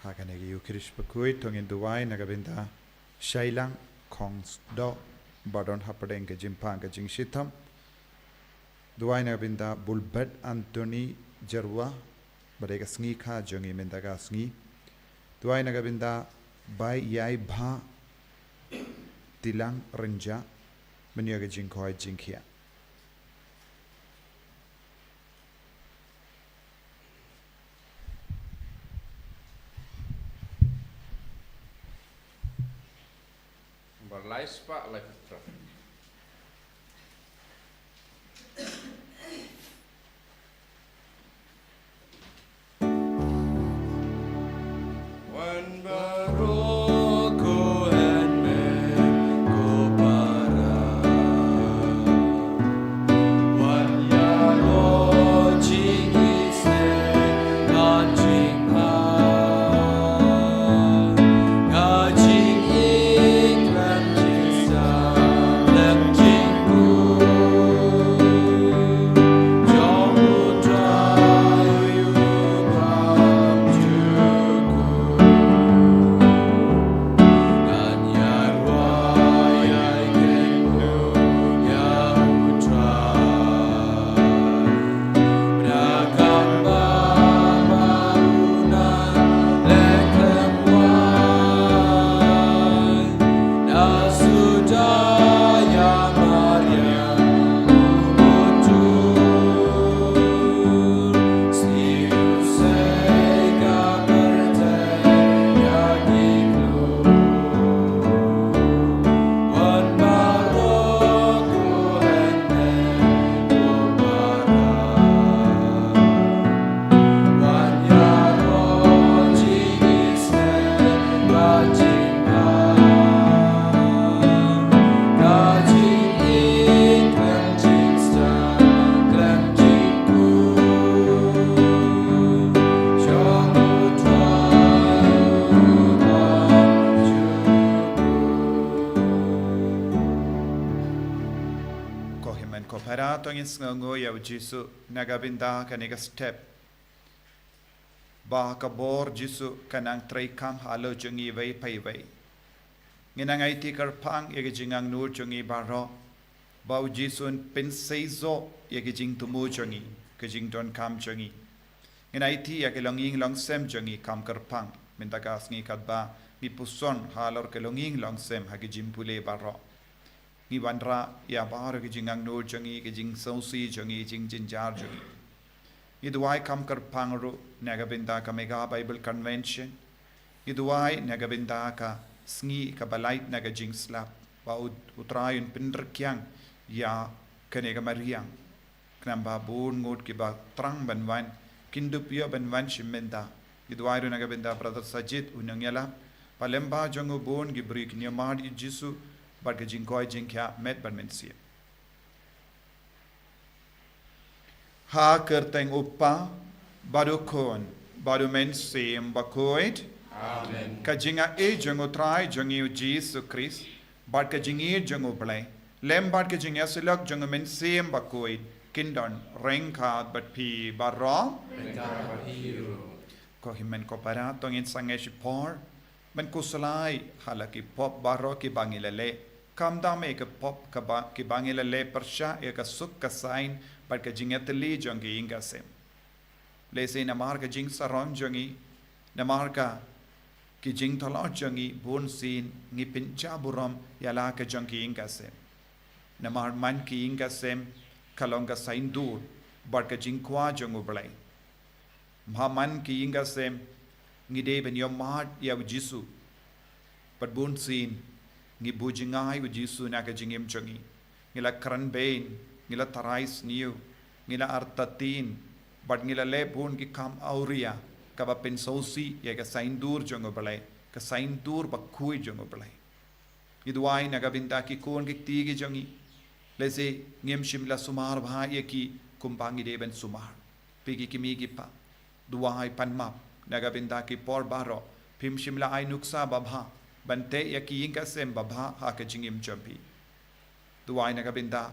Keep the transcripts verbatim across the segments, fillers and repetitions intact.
Ha kane ka Eucharist bakhuid to ngin duwai na ka bynta Shailang Khongsdoh ba don hapdeng ka jingpang ka jingshitom. Duwai na ka bynta Bulbert Anthony Jarwa ba dei ka sngi kha jong ngi mynta ka sngi. Duwai na ka bynta Bai Yai Bha Tilang Rynjah mynta ka jingkhoi jingkhiah. Ba lai spah lai phew phra. Wan baroh ko hynmen ko para. Wan ïaroh jingïaseng bad jingpang. Ka jingïeit khlem jingstad khlem jingpur. Jong U Trai U Bamjukut. Ngan ïarwai ïa U Trai. Ko hynmen ko para, to ngin sngewnguh ïa U Jisu na ka bynta kane ka step ba ka bor Jisu ka nang treikam halor jong ngi iwei pa iwei. Ngin nang aiti kyrpang ïa ka jingangnud jong ngi baroh ba U Jisu un pynseisoh ïa ka jingthmu jong ngi, ka jingdonkam jong ngi. Ngin aiti ïa ka longïing longsem jong ngi kam kyrpang mynta ka sngi katba ngi puson halor ka longïing longsem ha ka jingpule baroh. Ngi wanrah ïa baroh ka jingangnud jong ngi, ka jingsngewsih jong ngi, jingjynjar jong ngi. Ngi duwai kam kyrpang ruh na ka bynta ka Mega Bible Convention. Ngi duwai na ka bynta ka sngi kaba lait na ka jingslap, ba U, U Trai un pynrkhiang ïa kane ka mariang. Khnang ba bun ngut kiba thrang ban wan kin dup ïoh ban wan shim bynta. Ngi duwai ruh na ka bynta Brother Sajid, u nongïalam, ba lem bad jong u bun ki briew kin ïohmad ïa U Jisu bad ka jingkhoi jingkhiah met bad mynsiem. Ha ka kyrteng U Kpa bad U Khun bad U Mynsiem Bakhuid. Amen. Ka jingaiei jong U Trai jong ngi U Jisu Khrist bad ka jingïeit jong U Blei lem bad ka jingïasyllok jong U Mynsiem Bakhuid kin don ryngkat bad phi baroh. Ryngkat bad phi ruh. Ko hynmen ko para, to ngin sangeh shipor ban khuslai ha la ki pop baroh kiba ngi la leh, khamtam ïa ki pop kaba, kiba ngi la leh pyrshah ïa ka suk ka saiñ bad ka jingïatylli jong ki ïing ka sem. Lehse namar ka jingsarong jong ngi, namar ka, ki jingthlot jong ngi, bunsien ngi pynjah burom ïa la ka jong ki ïing ka sem. Namar man ki ïing ka sem ka long ka saiñdur bad ka jingkwah jong U Blei. Bha man ki ïing ka sem ngi dei ban ïohmad ïa U Jisu. Bad bunsien ngi buh jngai U Jisu na ka jingim jong ngi. Ngi la kren beiñ, ngi la tharai sniew, ngi la artatien, bad ngi la leh bun ki kam awria kaba pynsngewsih ïa ka saiñdur jong U Blei, ka saiñdur bakhuid jong U Blei. Ngi duwai na ka bynta ki khun ki kti ki jong ngi. Lehse ngim shym la sumar bha ïa ki kumba ngi dei ban sumar. Phi ki kmie ki kpa, duwai pan map na ka bynta ki por baroh phim shym la ai nuksa babha ban teh ïa ki ïing ka sem babha ha ka jingim jong phi. Duwai na ka bynta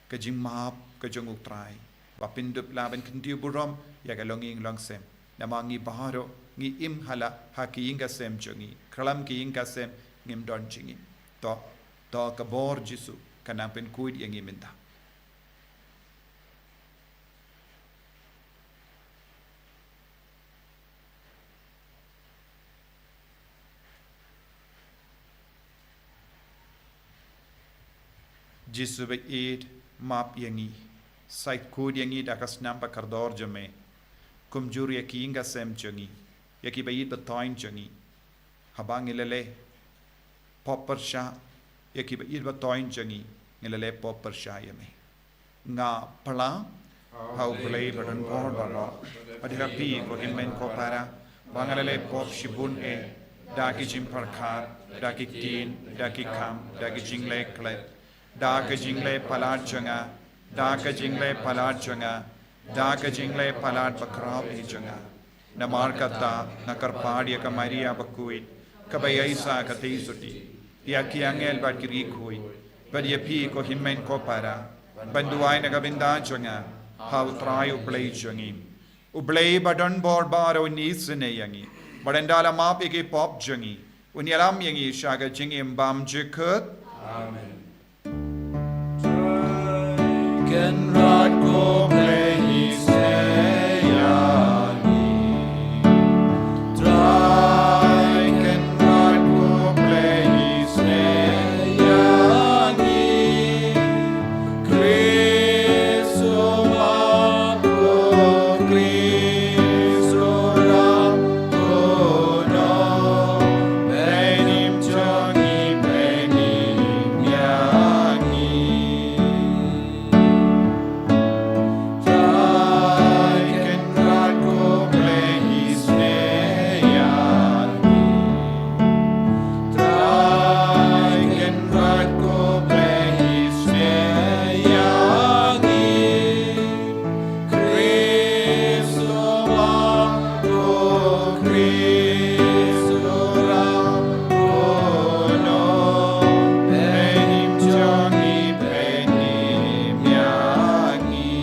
ka jingmap ka jong U Trai ba phin dup lah ban kyntiew burom ïa ka longïing longsem. Namar ngi baroh ngi im ha la ha ki ïing ki sem jong ngi. Khlem ki ïing ki sem ngim don jingim. To, to ka bor Jisu kan nang pynkhuid ïa ngi mynta. Jisu ba ïeit, map ïa ngi. Sa khuid ïa ngi da ka snam ba kordor jong me. Kumjuh ïa ki ïing ki sem jong ngi, ïa ki ba ïeit ba thoiñ jong ngi. Haba ngi la leh pop pyrshah ïa ki ba ïeit ba thoiñ jong ngi, ngi la leh pop pyrshah ïa me. Nga phla ha U Blei ba don bor baroh, bad ha phi ko hynmen ko para, ba nga la leh pop shibun eh, da ki jingpyrkhat, da ki ktien, da ki kam, da ki jingleh klet, da ka jingleh palat jong nga, da ka jingleh palat jong nga, da ka jingleh palat bakhraw eh jong nga. Namar kata nga kyrpad ïa ka Maria bakhuid, kaba ïaisah ka tei suti, ïa ki angel bad ki riewkhuid, bad ïa phi ko hynmen ko para, ban duwai na ka bynta jong nga ha U Trai U Blei jong ngi. U Blei ba don bor baroh un isynei ïa ngi, bad un da la map ïa ki pop jong ngi, un ïalam ïa ngi sha ka jingim bymjukut. Amen. Trai Kynrad ko Blei isynei ïa ngi. Trai Kynrad ko Blei isynei ïa ngi. Khrist u map, ko Khrist u rah, ko Nongpynim jong ngi, pynim ïa ngi. Trai Kynrad ko Blei isynei ïa ngi. Trai Kynrad ko Blei isynei ïa ngi. Khrist u map, ko Khrist u rah, ko Nongpynim jong ngi, pynim ïa ngi.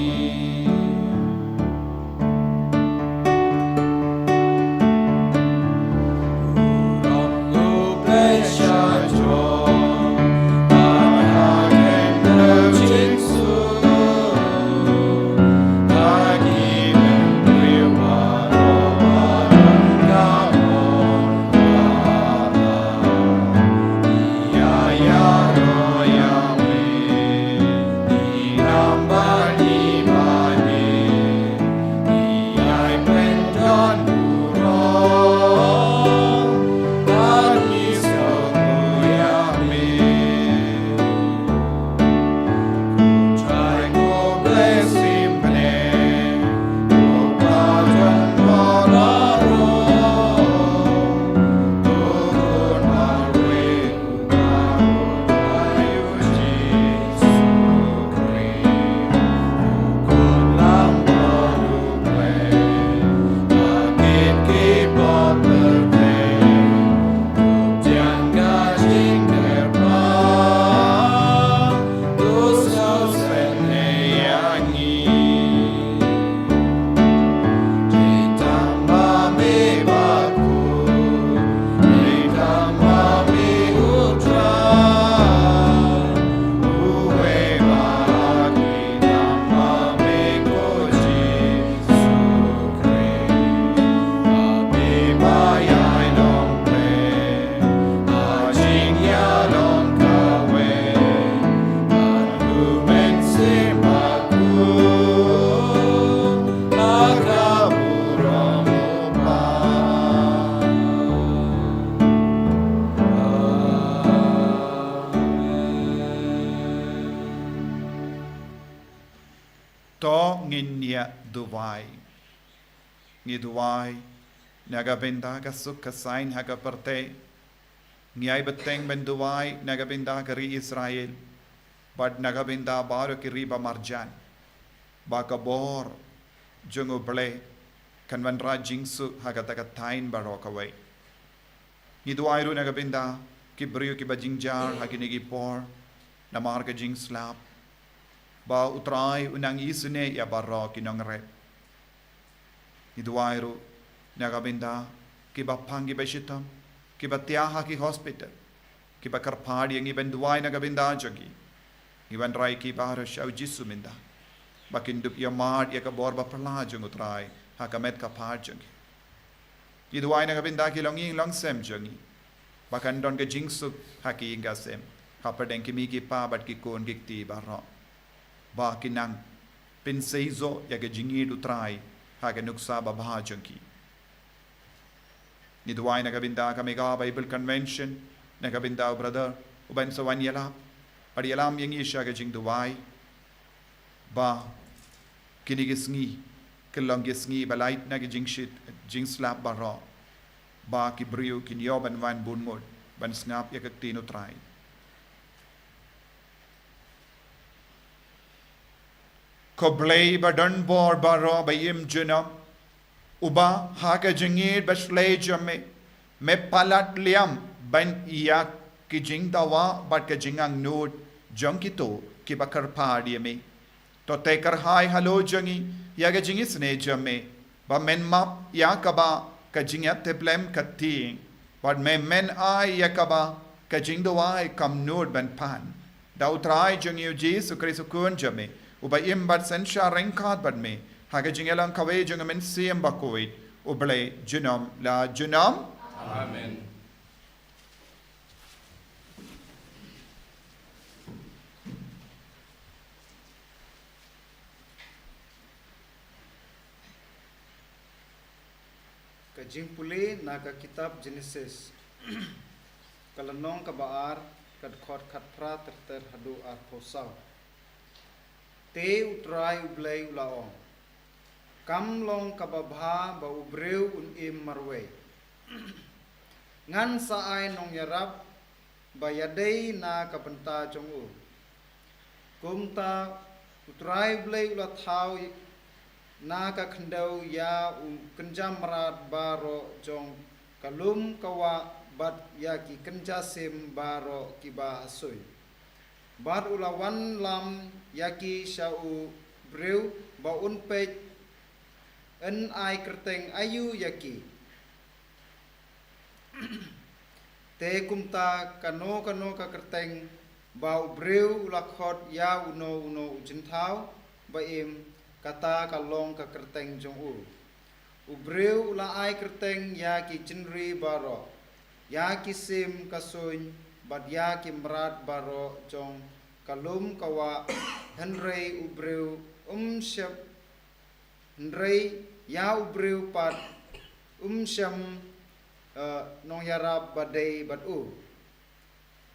To ngin ïa duwai. Ngi duwai na ka bynta ka suk ka saiñ ha ka pyrthei. Ngi ai bteng ban duwai na ka bynta ka ri Israel, bad na ka bynta baroh ki ri ba marjan, ba ka bor jong U Blei kan wanrah jingsuk ha kata ka thaiñ baroh kawei. Ngi duwai ruh na ka bynta ki briew kiba jynjar ha kine ki por namar ka jingslap, ba U Trai un nang isynei ïa baroh ki nongrep. Ngi duwai ruh Na ka bynta kiba pang, kiba shitom, kiba thiah ha ki hospital, kiba kyrpad ïa ngi ban duwai na ka bynta jong ki. Ngi wanrah ïa ki baroh sha u Jisu mynta, ba kin dup ïa mad ïa ka bor ba phylla jong u Trai ha ka met ka phad jong ki. Ngi duwai na ka bynta ki longïing longsem jong ngi, ba kan don ka jingsuk ha ki ïing ka sem, hapdeng ki mei ki pa bad ki khun ki kti baroh, ba kin nang pynseisoh ïa ka jingïeit u Trai ha ka nuksa babha jong ki. Ngi duwai na ka bynta ka Mega Bible Convention, na ka bynta u brother uban sa wan ïalap, bad ïalam ïa ngi sha ka jingduwai, ba kine ki sngi kin long ki sngi ba lait na ki jingshit jingslap baroh, ba ki briew kin ïoh ban wan bun ngut ban sngap ïa ka ktien u Trai. Ko Blei ba don bor baroh ba im junom, uba ha ka jingïeit ba shlei jong me, me palat liam ban ïa ki jingdawa bad ka jingangnud jong kito kiba kyrpad ïa me. To te kyrhai halor jong ngi ïa ka jingisynei jong me, ba men map ïa kaba ka jingïatiplem ka tieng, bad me men ai ïa kaba ka jingduwai kam nud ban pan. Da u Trai jong ngi u Jisu Khrist u Khun jong me, uba im bad synshar ryngkat bad me ha ka jingïalang kawei jong ka Mynsiem Bakhuid, U Blei junom la junom. Amen. Ka jingpule na ka kitab Genesis, ka lynnong kaba ar, ka dkhot khatphra ter ter haduh arphew saw. Te U Trai U Blei u la ong, kam long kaba bha ba u briew un im marwei. Ngan sa ai nongïarap ba ïadei na ka bynta jong u. Kumta U Trai U Blei u la thaw na ka khyndew ïa u kynja mrad baroh jong ka lum ka wah bad ïa ki kynja sim baroh kiba ha suiñ. Bad u la wanlam ïa ki sha u briew ba un peit yn ai kyrteng aïu ïa ki. Te kumta kano kano ka kyrteng ba u briew u la khot ïa uno uno u jynthaw ba im, kata ka long ka kyrteng jong u. U briew u la ai kyrteng ïa ki jingri baroh, ïa ki sim ka suiñ bad ïa ki mrad baroh jong ka lum ka wah. Hynrei u briew um shym, hynrei ïa u briew pat um shym, eh, nongïarap ba dei bad u.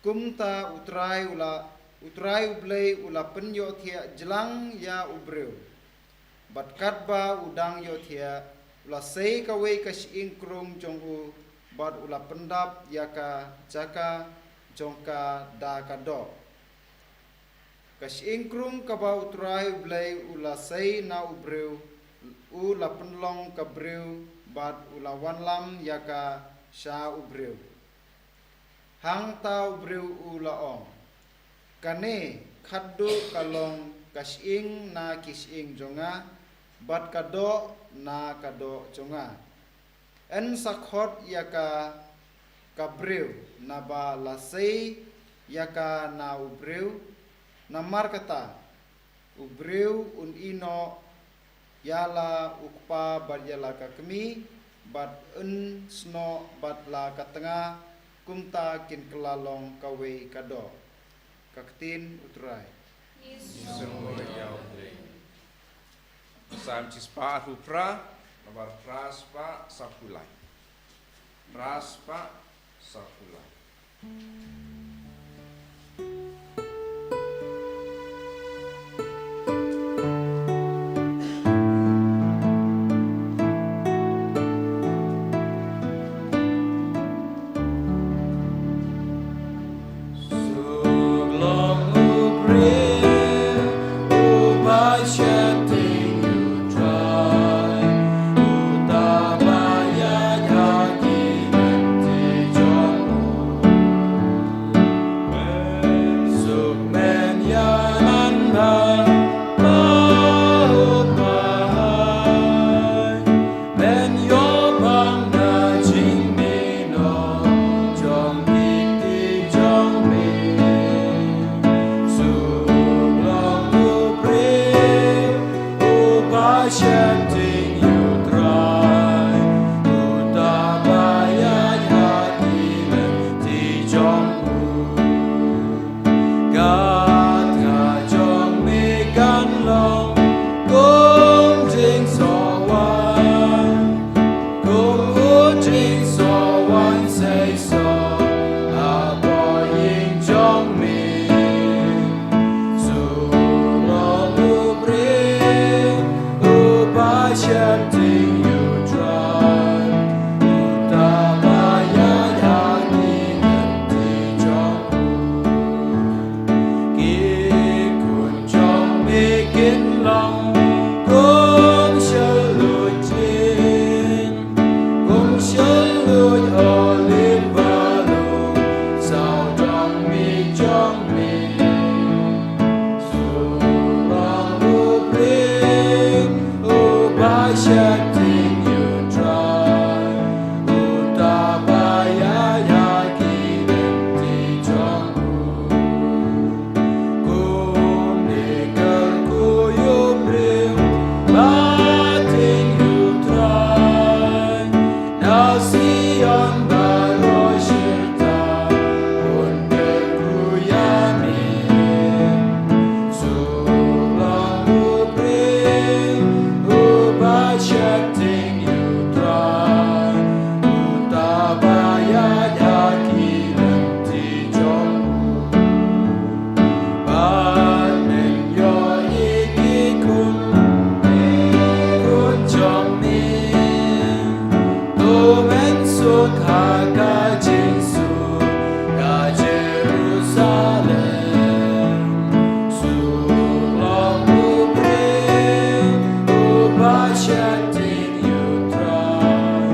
Kumta U Trai u la, U Trai U Blei u la pynïohthiah jlang ïa u briew. Bad katba u dang ïohthiah, u la sei kawei ka shyieng krung jong u, bad u la pyndap ïa ka jaka jong ka da ka doh. Ka shyieng krung kaba U Trai U Blei u la sei na u briew, u la pynlong ka briew, bad u la wanlam ïa ka sha u briew. Hangta u briew u la ong, kane khatduh ka long ka shyieng na ki shyieng jong nga, bad ka doh na ka doh jong nga. Yn sa khot ïa ka ka briew, naba la sei ïa ka na u briew. Namar kata, u briew un ïehnoh ïa la u kpa bad ïa la ka kmie, bad un snoh bad la ka tnga, kumta kin kylla long kawei ka doh. Ka ktien U Trai. Salm shispah arphew phra, nambar phra spah saphew lai. Phra spah saphew lai. Shalom, olive, valo, saw jong me, jong me. Sulong u bring, u ba shet ïing u Trai, uta ba ïaid ïa ki lynti jong u. Kumne kyrkhu ïa u briew ba tieng ïa u Trai, na Sion baroh shirta un kyrkhu ïa me. Sulong u briew u ba shet ïing ïa u Trai, uta ba ïaid ïa ki lynti jong u. Bad men ïohi ki khun, ki khun jong me, to men suk ha ka jingsuk ka Jerusalem. Sulong u briew u ba shet ïing ïa u Trai,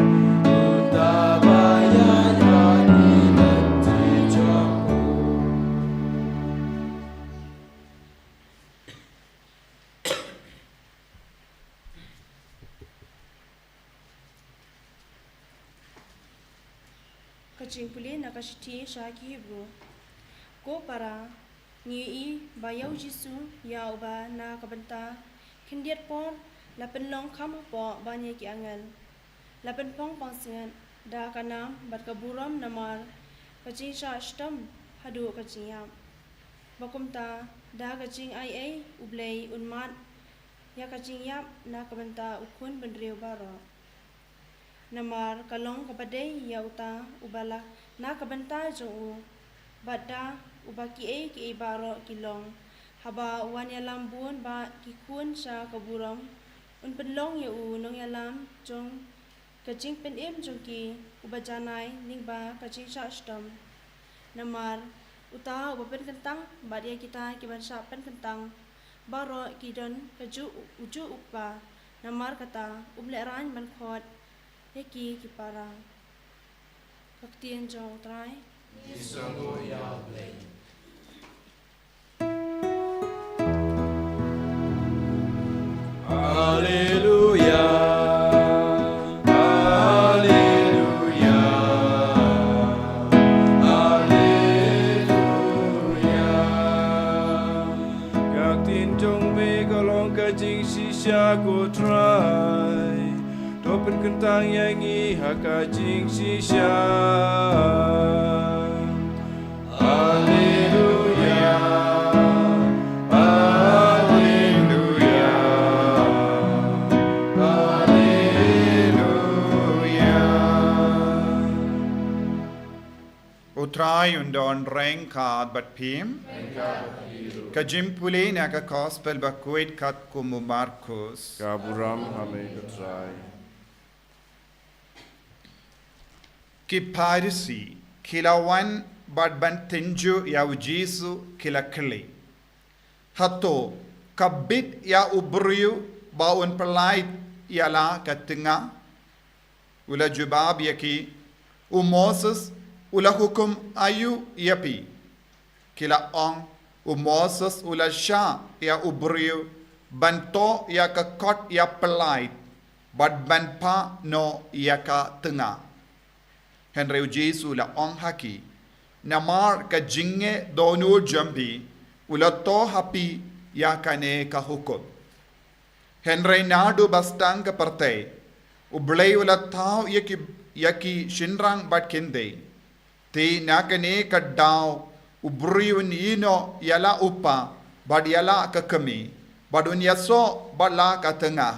uta ba ïaid ïa ki lynti jong u. Ka jingpule na ka shithi sha ki Hebru. Ko para, ngi ïohi ba ïa u Jisu, ïa uba na ka bynta khyndiat por la pynlong kham hapoh ban ïa ki angel, la pynpong pansngiat da ka nam bad ka burom namar ka jingshah shitom haduh ka jingïap. Ba kumta, da ka jingaiei U Blei un mad ïa ka jingïap na ka bynta u khun bynriew baroh. Namar ka long kaba dei ïa uta uba la na ka bynta jong u, bad da uba kiei kiei baroh ki long, haba u wan ïalam bun ba ki khun sha ka burom, un pynlong ïa u nongïalam jong ka jingpynim jong ki uba janai lyngba ka jingshah shitom. Namar uta uba pynkyntang bad ïa kita kiban shah pynkyntang baroh ki don kajuh u, ujuh u Kpa, namar kata um lehraiñ ban khot ïa ki ki para. Ka ktien jong U Trai. Ngi sngewbha ïa U Blei. Haleluya, haleluya, haleluya. Ka ktien jong me ka long ka jingshisha, ko Trai. To pynkyntang ïa ngi ha ka jingshisha. Haleluya, haleluya, haleluya. U Trai un don ryngkat bad phi. Ka jingpule na ka Gospel bakhuid katkum u Markos. Ka burom ha me, ko Trai. Ki Pharisi ki la wan bad ban tynjuh ïa u Jisu, ki la kylli, hato ka bit ïa u briew ba un pyllait ïa la ka tnga? U la jubab ïa ki, u Moses u la hukum aïu ïa phi? Ki la ong, u Moses u la shah ïa u briew ban toh ïa ka kot ïa pyllait bad ban phah noh ïa ka tnga. Hynrei u Jisu u la ong ha ki, namar ka jingeh dohnud jong phi u la toh ha phi ïa kane ka hukum. Hynrei naduh ba sdang ka pyrthei, U Blei u la thaw ïa ki, ïa ki shynrang bad khyndew. Te na kane ka daw u briew un ïehnoh ïa la u kpa bad ïa la ka kmie, bad un ïasoh bad la ka tnga,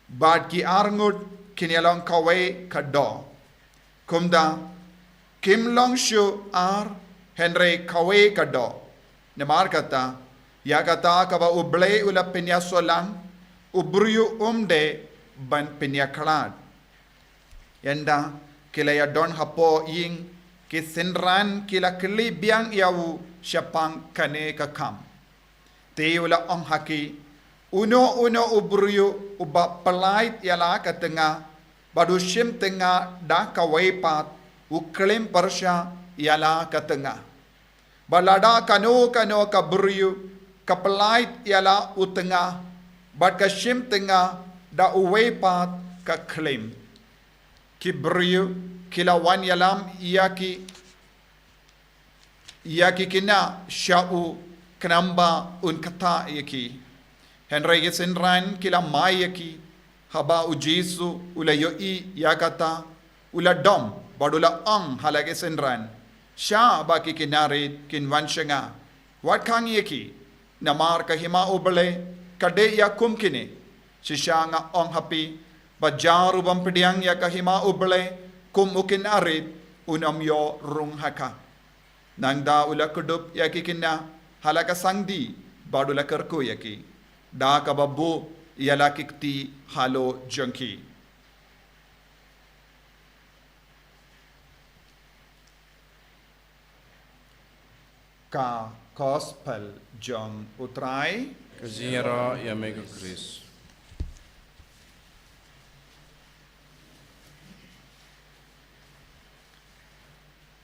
bad ki arngut kin ïa long kawei ka doh. Kumta, kim long shuh ar, hynrei kawei ka doh. Namar kata, ïa kata kaba U Blei u la pynïasoh lang, u briew um dei ban pynïakhlad. Ynda ki la ïadon hapoh ïing, ki synran ki la kylli biang ïa u shaphang kane ka kam. Te u la ong ha ki, uno uno u briew uba pyllait ïa la ka tnga, bad u shim tnga da kawei pat, u klim pyrshah ïa la ka tnga. Bad lada kano kano ka briew ka pyllait ïa la u tnga, bad ka shim tnga da uwei pat ka klim, ki briew ki la wan ïalam ïa ki, ïa ki kine sha u, khnang ba un ktah ïa ki. Hynrei ki synran ki la mai ïa ki. Haba u Jisu u la ïohi ïa kata, u la dom bad u la ong ha la ki synran, shah ba ki kine rit kin wan sha nga, wat khang ïa ki. Namar ka hima U Blei ka dei ïa kum kine. Shisha nga ong ha phi, ba jar u bym pdiang ïa ka hima U Blei kum u kine rit, un ym ïoh rung ha ka. Nangta u la kdup ïa ki kine ha la ka sangdie bad u la kyrkhu ïa ki, da kaba buh ïa la ki kti halor jong ki. Ka Gospel jong U Trai. Ka jingïaroh ïa me ko Khrist.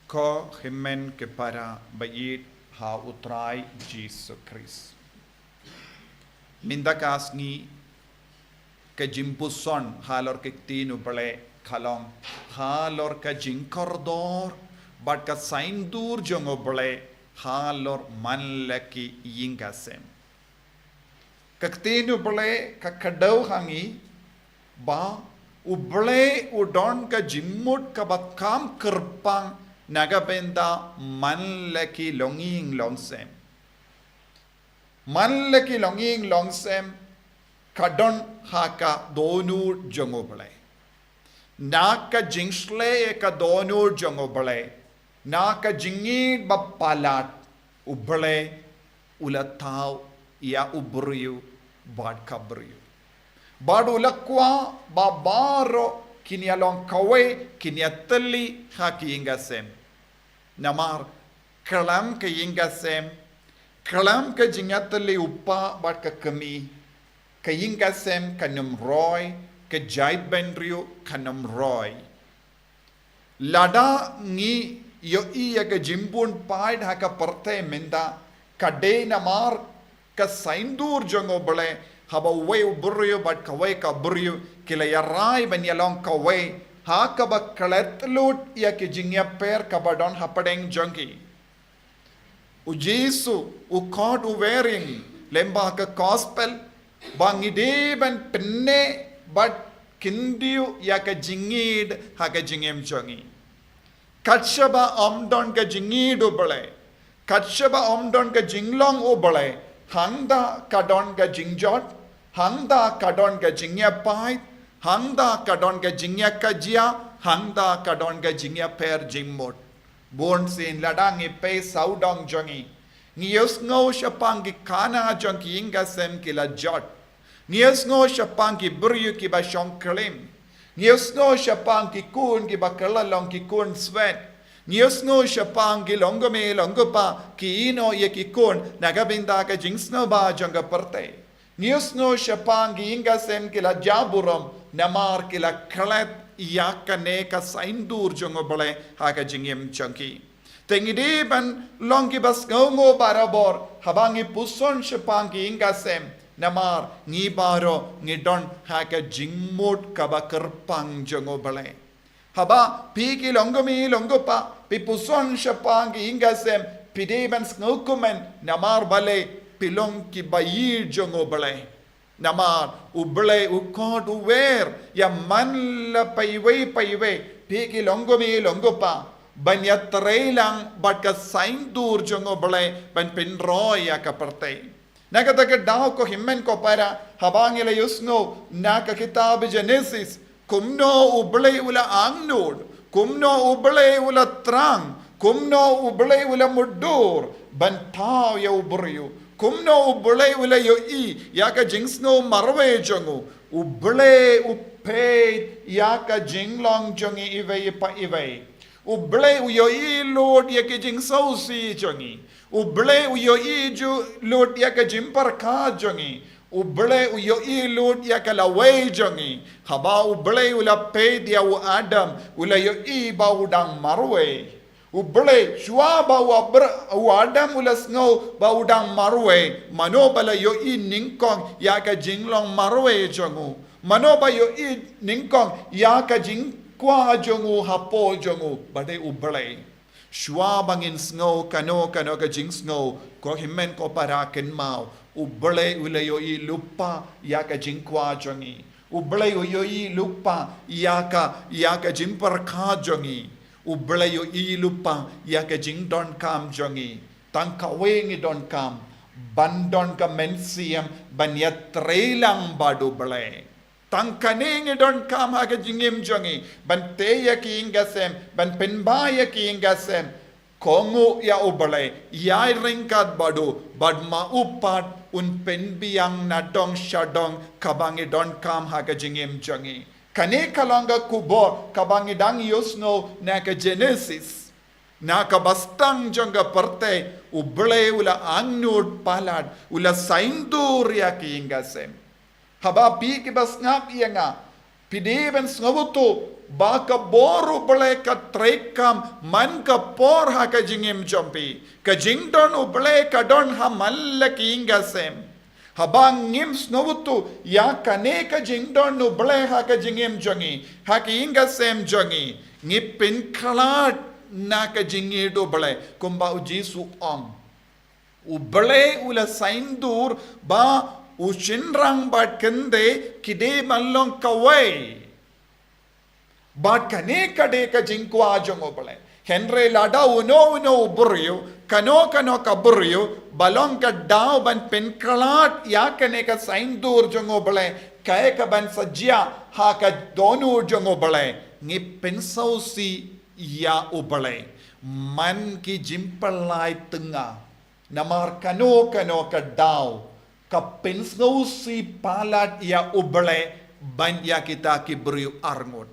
Ko hynmen ki para ba ïeit ha U Trai Jisu Khrist. Mynta ka sngi ka jingpuson halor ka ktien U Blei ka long halor ka jingkordor bad ka saiñdur jong U Blei halor man la ki ïing ka sem. Ka ktien U Blei ka kdew ha ngi ba U Blei u don ka jingmut kaba kham kyrpang na ka bynta man la ki longïing longsem. Man la ki longïing longsem ka don ha ka dohnud jong U Blei. Na ka jingshlei ka dohnud jong U Blei, na ka jingïeit ba palat, U Blei u la thaw ïa u briew bad ka briew. Bad u la kwah ba baroh kin ïa long kawei, kin ïa tylli ha ka ïing ka sem. Namar khlem ka ïing ka sem, khlem ka jingïatylli u pa bad ka kmie, ka ïing ka sem kan ym roi, ka jaitbynriew kan ym roi. Lada ngi ïohi ïa ka jingbun paid ha ka pyrthei mynta, ka dei namar ka saiñdur jong U Blei, haba uwei u briew bad kawei ka briew ki la ïarai ban ïalong kawei, ha kaba klet lut ïa ki jingïapher kaba don hapdeng jong ki. U Jisu u khot u wer ïa ngi lyngba ka gospel ba ngi dei ban pynneh bad kyntiew ïa ka jingïeid ha ka jingim jong ngi. Kat shaba ym don ka jingïeid U Blei, kat shaba ym don ka jinglong U Blei, hangta ka don ka jingjot, hangta ka don ka jingïapait, hangta ka don ka jingïakajia, hangta ka don ka jingïapher jingmut. Bun sien lada ngi peit sawdong jong ngi, ngi ïohsngew shaphang ki khana jong ki ïing ka sem ki la jot. Ngi ïohsngew shaphang ki briew kiba shong klim. Ngi ïohsngew shaphang ki khun kiba kylla long ki khun swet. Ngi ïohsngew shaphang ki longkmie longkpa ki ïehnoh ïa ki khun na ka bynta ka jingsngewbha jong ka pyrthei. Ngi ïohsngew shaphang ki ïing ka sem ki la jah burom namar ki la klet ïa kane ka saiñdur jong U Blei ha ka jingim jong ki. Te ngi dei ban long kiba sngewnguh barabor haba ngi puson shaphang ki ïing ka sem, namar ngi baroh ngi don ha ka jingmut kaba kyrpang jong U Blei. Haba phi ki longkmie longkpa phi puson shaphang ki ïing ka sem, phi dei ban sngewkmen namar balei, phi long kiba ïeid jong U Blei. Namar U Blei u khot u wer ïa man la paiwei paiwei, phi ki longkmie longkpa, ban ïatrei lang bad ka saiñdur jong U Blei ban pynroi ïa ka pyrthei. Na kata ka daw ko hynmen ko para, haba ngi la ïohsngew na ka kitab Genesis, kumno U Blei u la angnud, kumno U Blei u la thrang, kumno U Blei u la mutdur ban thaw ïa u briew, kumno U Blei u la ïohi ïa ka jingsngew marwei jong u. U Blei u peit ïa ka jinglong jong ngi iwei pa iwei. U Blei u ïohi lut ïa ki jingsngewsih jong ngi. U Blei u ïohi ju lut ïa ka jingpyrkhat jong ngi. U Blei u ïohi lut ïa ka lawei jong ngi. Haba U Blei u la peit ïa u Adam, u la ïohi ba u dang marwei. U Blei, shuwa ba u Abra-, u Adam u la sngew ba u dang marwei, mano ba la ïohi nyngkong ïa ka jinglong marwei jong u? Mano ba ïohi nyngkong ïa ka jingkwah jong u hapoh jong u? Ba dei U Blei. Shuwa ba ngin sngew kano kano ka jingsngew, ko hynmen ko para kynmaw, U Blei u la ïohi lypa ïa ka jingkwah jong ngi. U Blei u ïohi lypa ïa ka, ïa ka jingpyrkhat jong ngi. U Blei u ïohi lypa ïa ka jingdonkam jong ngi. Tang kawei ngi donkam, ban don ka mynsiem ban ïatrei lang bad U Blei. Tang kane ngi donkam ha ka jingim jong ngi, ban tei ïa ki ïing ki sem, ban pynbha ïa ki ïing ki sem. Kohnguh ïa U Blei, ïai ryngkat bad u, bad ma u pat un pynbiang nadong shadong kaba ngi donkam ha ka jingim jong ngi. Kane ka long ka khubor kaba ngi dang ïohsngew na ka Genesis. Na ka bastang jong ka pyrthei, U Blei u la angnud palat, u la saiñdur ïa ki ïing ki sem. Haba phi kiba sngap ïa nga, phi dei ban sngewthuh ba ka bor U Blei ka treikam man ka por ha ka jingim jong phi. Ka jingdon U Blei ka don ha man la ki ïing ki sem. Haba ngim sngewthuh ïa kane ka jingdon U Blei ha ka jingim jong ngi, ha ki ïing ki sem jong ngi, ngi pynkhlad na ka jingïeit U Blei, kumba U Jisu u ong. U Blei u la saiñdur ba u shynrang bad kynthei ki dei ban long kawei. Bad kane ka dei ka jingkwah jong U Blei. Hynrei lada uno uno u briew, kano kano ka briew, ba long ka daw ban pynkhlad ïa kane ka saiñdur jong U Blei, kaei kaban sa jia ha ka dohnud jong U Blei, ngi pynsngewsih ïa U Blei man ki jingpyllait tnga. Namar kano kano ka daw, ka pynsngewsih palat ïa U Blei ban ïa kita ki briew arngut.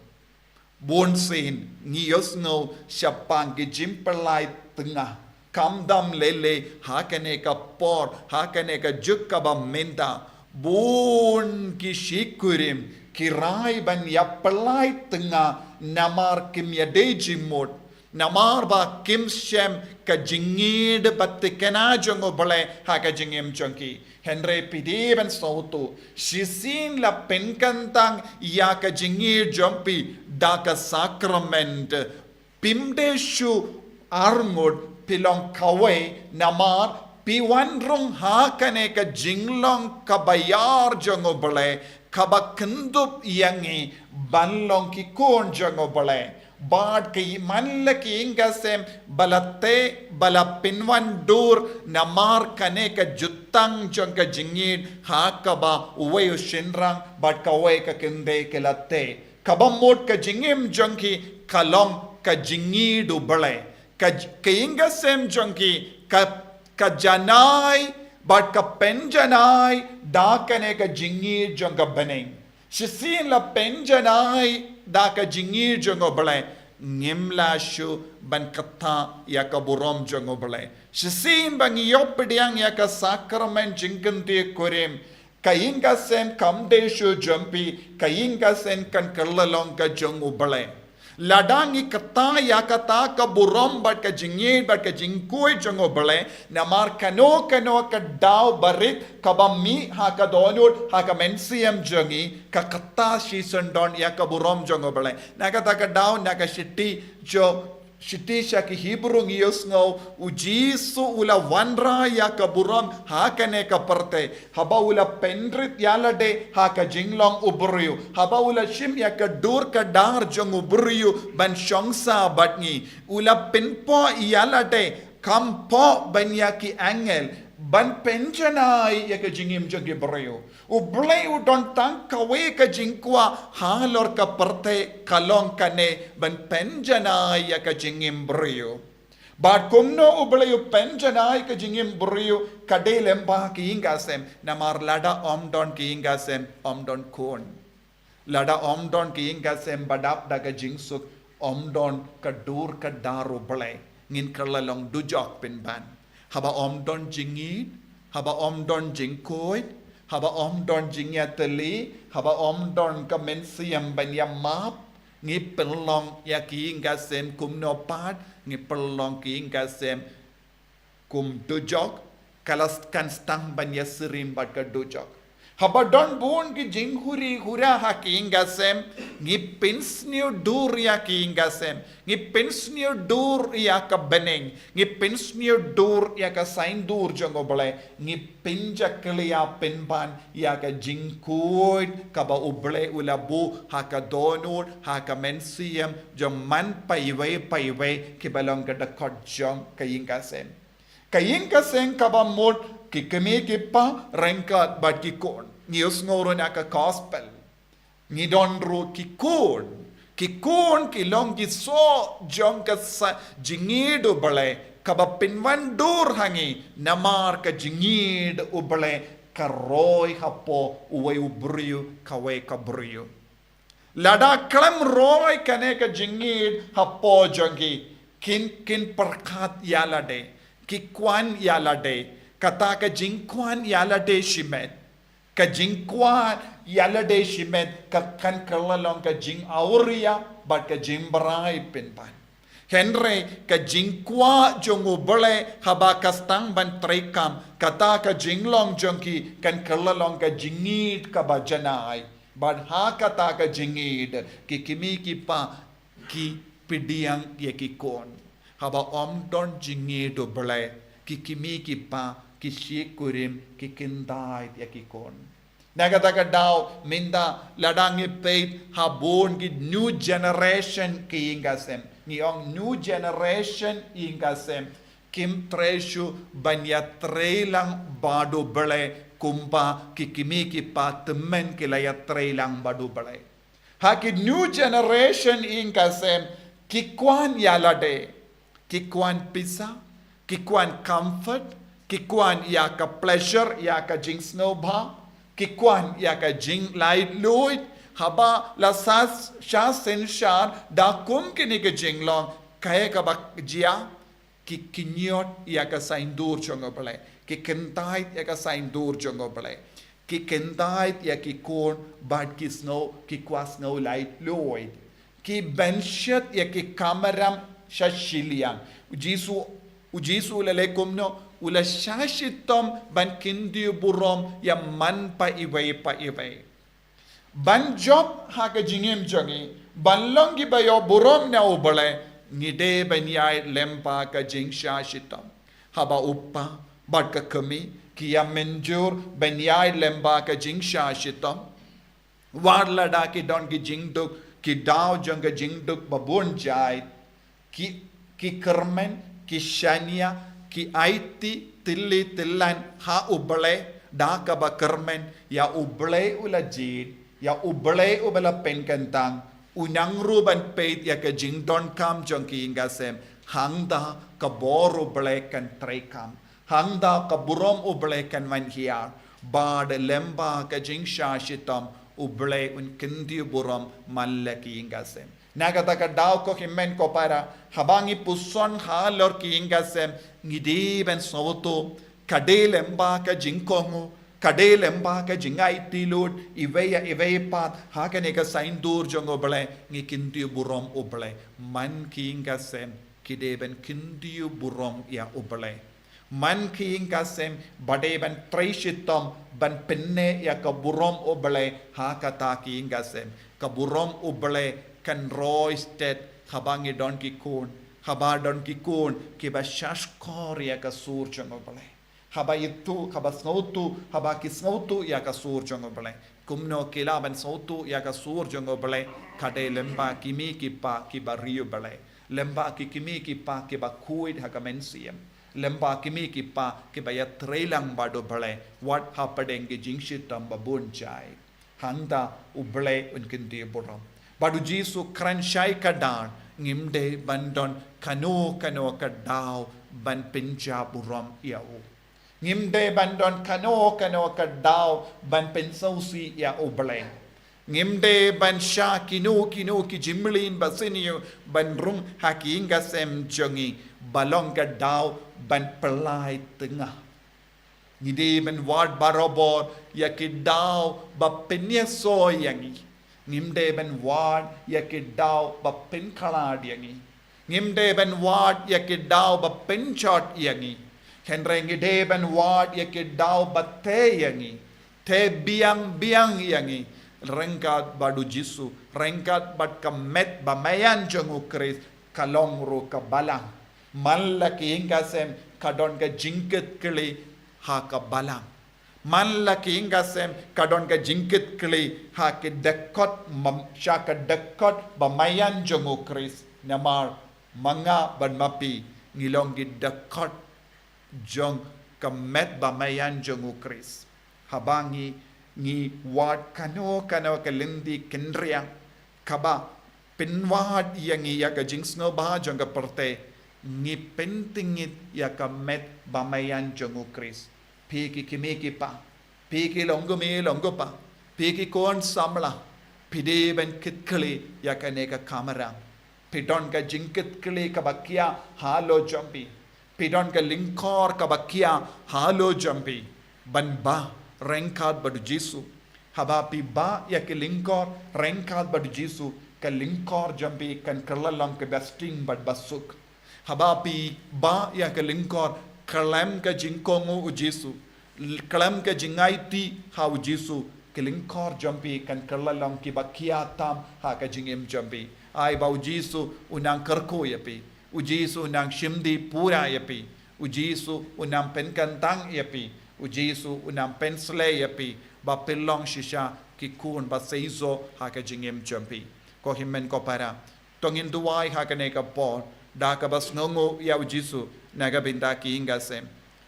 Bunsien ngi ïohsngew shaphang ki jingpyllait tnga. Khamtam lei lei ha kane ka por, ha kane ka juk kaba mynta, bun ki shikurim ki rai ban ïa pyllait tnga namar kim ïadei jingmut. Namar ba kim shem ka jingïeit bad thikna jong U Blei ha ka jingim jong ki. Hynrei phi dei ban sngewthuh, shisien la pynkyntang ïa ka jingïeit jong phi da ka sakrament. Phim dei shuh arngut, phi long kawei namar phi wan rung ha kane ka jinglong kaba ïar jong U Blei, kaba kyndup ïa ngi ban long ki khun jong U Blei. Bad ki man la ki ïing ki sem ba la teh, ba la pynwandur namar kane ka jutang jong ka jingïeit ha kaba uwei u shynrang bad kawei ka kynthei ki la teh. Kaba mut ka jingim jong ki ka long ka jingïeit U Blei. Ka j-, ka ïing ki sem jong ki ka, ka janai bad ka pynjanai da kane ka jingïeit jong ka bneng. Shisien la pynjanai da ka jingïeit jong U Blei, ngim lah shuh ban kthah ïa ka burom jong U Blei. Shisien ba ngi ïoh pdiang ïa ka sakrament jingkynthei kurim, ka ïing ka sem kam dei shuh jong phi, ka ïing ka sem kan kylla long ka jong U Blei. Lada ngi kthah ïa kata ka burom bad ka jingïeit bad ka jingkhuid jong U Blei, namar kano kano ka daw barit kaba mih ha ka dohnud, ha ka mynsiem jong ngi, ka kthah shisyndon ïa ka burom jong U Blei. Na kata ka daw, na ka shithi jong, shithi sha ki Hebru ngi ïohsngew, U Jisu u la wanrah ïa ka burom ha kane ka pyrthei. Haba u la pynrit ïalade ha ka jinglong u briew. Haba u la shim ïa ka dur ka dar jong u briew ban shong sah bad ngi. U la pynpoh ïalade, kham poh ban ïa ki angel, ban pynjanai ïa ka jingim jong ki briew. U Blei u don tang kawei ka jingkwah halor ka pyrthei, ka long kane ban pynjanai ïa ka jingim briew. Bad kumno U Blei u pynjanai ka jingim briew? Ka dei lyngba ki ïing ki sem, namar lada ym don ki ïing ki sem, ym don khun. Lada ym don ki ïing ki sem ba dap da ka jingsuk, ym don ka dur ka dar U Blei, ngin kylla long dujok pynban. Haba ym don jingïeit, haba ym don jingkhuid, Haba ym don jingïatylli, haba ym don ka mynsiem ban ïamap, ngi pynlong ïa ki ïing ka sem kumno pat, ngi pynlong ki ïing ka sem kum dujok, ka la kan sdang ban ïasyriem bad ka dujok. Haba don bun ki jinghuri hura ha ki ïing ka sem, ngi pynsniew dur ïa ki ïing ka sem, ngi pynsniew dur ïa ka bneng, ngi pynsniew dur ïa ka saiñdur jong U Blei, ngi pynjakhlia pynban ïa ka jingkhuid kaba U Blei u la buh ha ka dohnud, ha ka mynsiem jong man paiwei paiwei kiba long ka dkhot jong ka ïing ka sem. Ka ïing ka sem kaba mut ki kmie ki kpa ryngkat bad ki khun. Ngi ïohsngew ruh na ka gospel. Ngi don ruh ki khun. Ki khun ki long ki soh jong ka sa jingïeid U Blei kaba pynwandur ha ngi namar ka jingïeid U Blei ka roi hapoh uwei u briew kawei ka briew. Lada khlem roi kane ka jingïeid hapoh jong ki, kin kin pyrkhat ïalade, ki kwah ïalade, kata ka jingkwah ïalade shimet. Ka jingkwah ïalade shimet ka kan kylla long ka jingawria bad ka jingbrai pynban. Hynrei ka jingkwah jong U Blei haba ka sdang ban treikam, kata ka jinglong jong ki kan kylla long ka jingïeid kaba janai. Bad ha kata ka jingïeid, ki kmie ki kpa ki pdiang ïa ki khun. Haba ym don jingïeid U Blei, ki kmie ki kpa ki shikurim, ki kyntait ïa ki khun. Na kata ka daw mynta lada ngi peit ha bun ki new generation ki ïing ka sem. Ngi ong new generation ïing ka sem. Kim trei shuh ban ïatreilang bad U Blei kumba ki kmie ki kpa tymmen ki la ïatreilang bad U Blei. Ha ki new generation ïing ka sem, ki kwah ïalade, ki kwah pisa, ki kwah comfort, ki kwah ïa ka pleasure, ïa ka jingsngewbha, ki kwah ïa ka jinglaitluid, haba la sa sha synshar da kum kine ki jinglong, kaei kaba jia, ki kynñiot ïa ka saiñdur jong U Blei, ki kyntait ïa ka saiñdur jong U Blei, ki kyntait ïa ki khun bad ki sngew, ki kwah sngew laitluid, ki bynshet ïa ki kamram sha shiliang. U Jisu, U Jisu u la leh kumno, u la shah shitom ban kyntiew burom ïa man paiwei paiwei. Ban jop ha ka jingim jong ngi, ban long kiba ïoh burom na U Blei, ngi dei ban ïaid lyngba ka jingshah shitom. Haba u kpa bad ka kmie ki ïa mynjur ban ïaid lyngba ka jingshah shitom, wat lada ki don ki jingduk, ki daw jong ka jingduk ba bun jait, ki, ki kyrmen, ki shaniah, ki aiti tylli tyllan ha U Blei, da kaba kyrmen, ïa U Blei u la jied, ïa U Blei uba la pynkyntang, u nang ruh ban peit ïa ka jingdonkam jong ki ïing ka sem, hangta ka bor U Blei kan treikam, hangta ka burom U Blei kan wan hiar, bad lyngba ka jingshah shitom U Blei un kyntiew burom man la ki ïing ka sem. Na kata ka daw ko hynmen ko para, haba ngi puson halor ki ïing ka sem, ngi dei ban sngewthuh, ka dei lyngba ka jingkohnguh, ka dei lyngba ka jingaiti lut, iwei ïa iwei pat, ha kane ka saiñdur jong U Blei, ngi kyntiew burom U Blei. Man ki ïing ka sem, ki dei ban kyntiew burom ïa U Blei. Man ki ïing ka sem, ba dei ban trei shitom, ban pynneh ïa ka burom U Blei, ha kata ki ïing ka sem. Ka burom U Blei kan roi stet, haba ngi don ki khun, haba don ki khun, kiba shahshkor ïa ka sur jong U Blei. Haba ithuh, haba sngewthuh, haba ki sngewthuh ïa ka sur jong U Blei. Kumno ki lah ban sngewthuh ïa ka sur jong U Blei, ka dei lyngba ki kmie ki kpa kiba ri U Blei. Lyngba ki kmie ki kpa kiba khuid ha ka mynsiem. Lyngba ki kmie ki kpa kiba ïatreilang bad U Blei. Wat hapdeng ki jingshitom ba bun jait. Hangta U Blei un kyntiew burom. Bad U Jisu kren shai kdar, ngim dei ban don kano kano ka daw ban pynjah burom ïa u. Ngim dei ban don kano kano ka daw ban pynsngewsih ïa U Blei. Ngim dei ban shah kino kino ki jingmlien ba sniew ban rung ha ki ïing ka sem jong ngi, ba long ka daw ban pynlait tnga. Ngi dei ban wad barabor ïa ki daw ba pynïasoh ïa ngi. Ngim dei ban wad ïa ki daw ba pynkhlad ïa ngi. Ngim dei ban wad ïa ki daw ba pynjot ïa ngi. Hynrei ngi dei ban wad ïa ki daw ba tei ïa ngi. Tei biang biang ïa ngi. Ryngkat bad U Jisu, ryngkat bad ka met ba maïan jong U Khrist, ka long ruh ka balang. Man la ka ïing ka sem ka don ka jingkitkhlieh ha ka balang. Man la ka ïing ka sem ka don ka jingkitkhlieh ha ka dkhot, sha ka dkhot ba maïan jong U Khrist. Namar ma nga bad ma phi ngi long ki dkhot jong ka met ba maïan jong U Khrist. Haba ngi, ngi wad kano kano ka lynti kynriang kaba pynwad ïa ngi ïa ka jingsngewbha jong ka pyrthei, ngi pyntngit ïa ka met ba maïan jong U Khrist. Phi ki kmie ki kpa, phi ki longkmie longkpa, phi ki khun samla, phi dei ban kitkhlieh ïa kane ka kamram. Phi don ka jingkitkhlieh kaba khia halor jong phi. Phi don ka lyngkor kaba khia halor jong phi ban bud ryngkat bad U Jisu. Haba phi bud ïa ka lyngkor ryngkat bad U Jisu, ka lyngkor jong phi kan kylla long kaba sting bad ba suk. Haba phi bud ïa ka lyngkor khlem ka jingkohnguh U Jisu, khlem ka jingaiti ha U Jisu, ka lyngkor jong phi kan kylla long kaba khia tam ha ka jingim jong phi. Ai ba U Jisu u nang kyrkhu ïa phi. U Jisu u nang shim dih pura ïa phi. U Jisu u nang pynkyntang ïa phi. U Jisu u nang pynshlei ïa phi ba phin long shisha ki khun ba seisoh ha ka jingim jong phi. Ko hynmen ko para, to ngin duwai ha kane ka por da kaba sngewnguh ïa U Jisu na ka bynta ka ïing ka sem.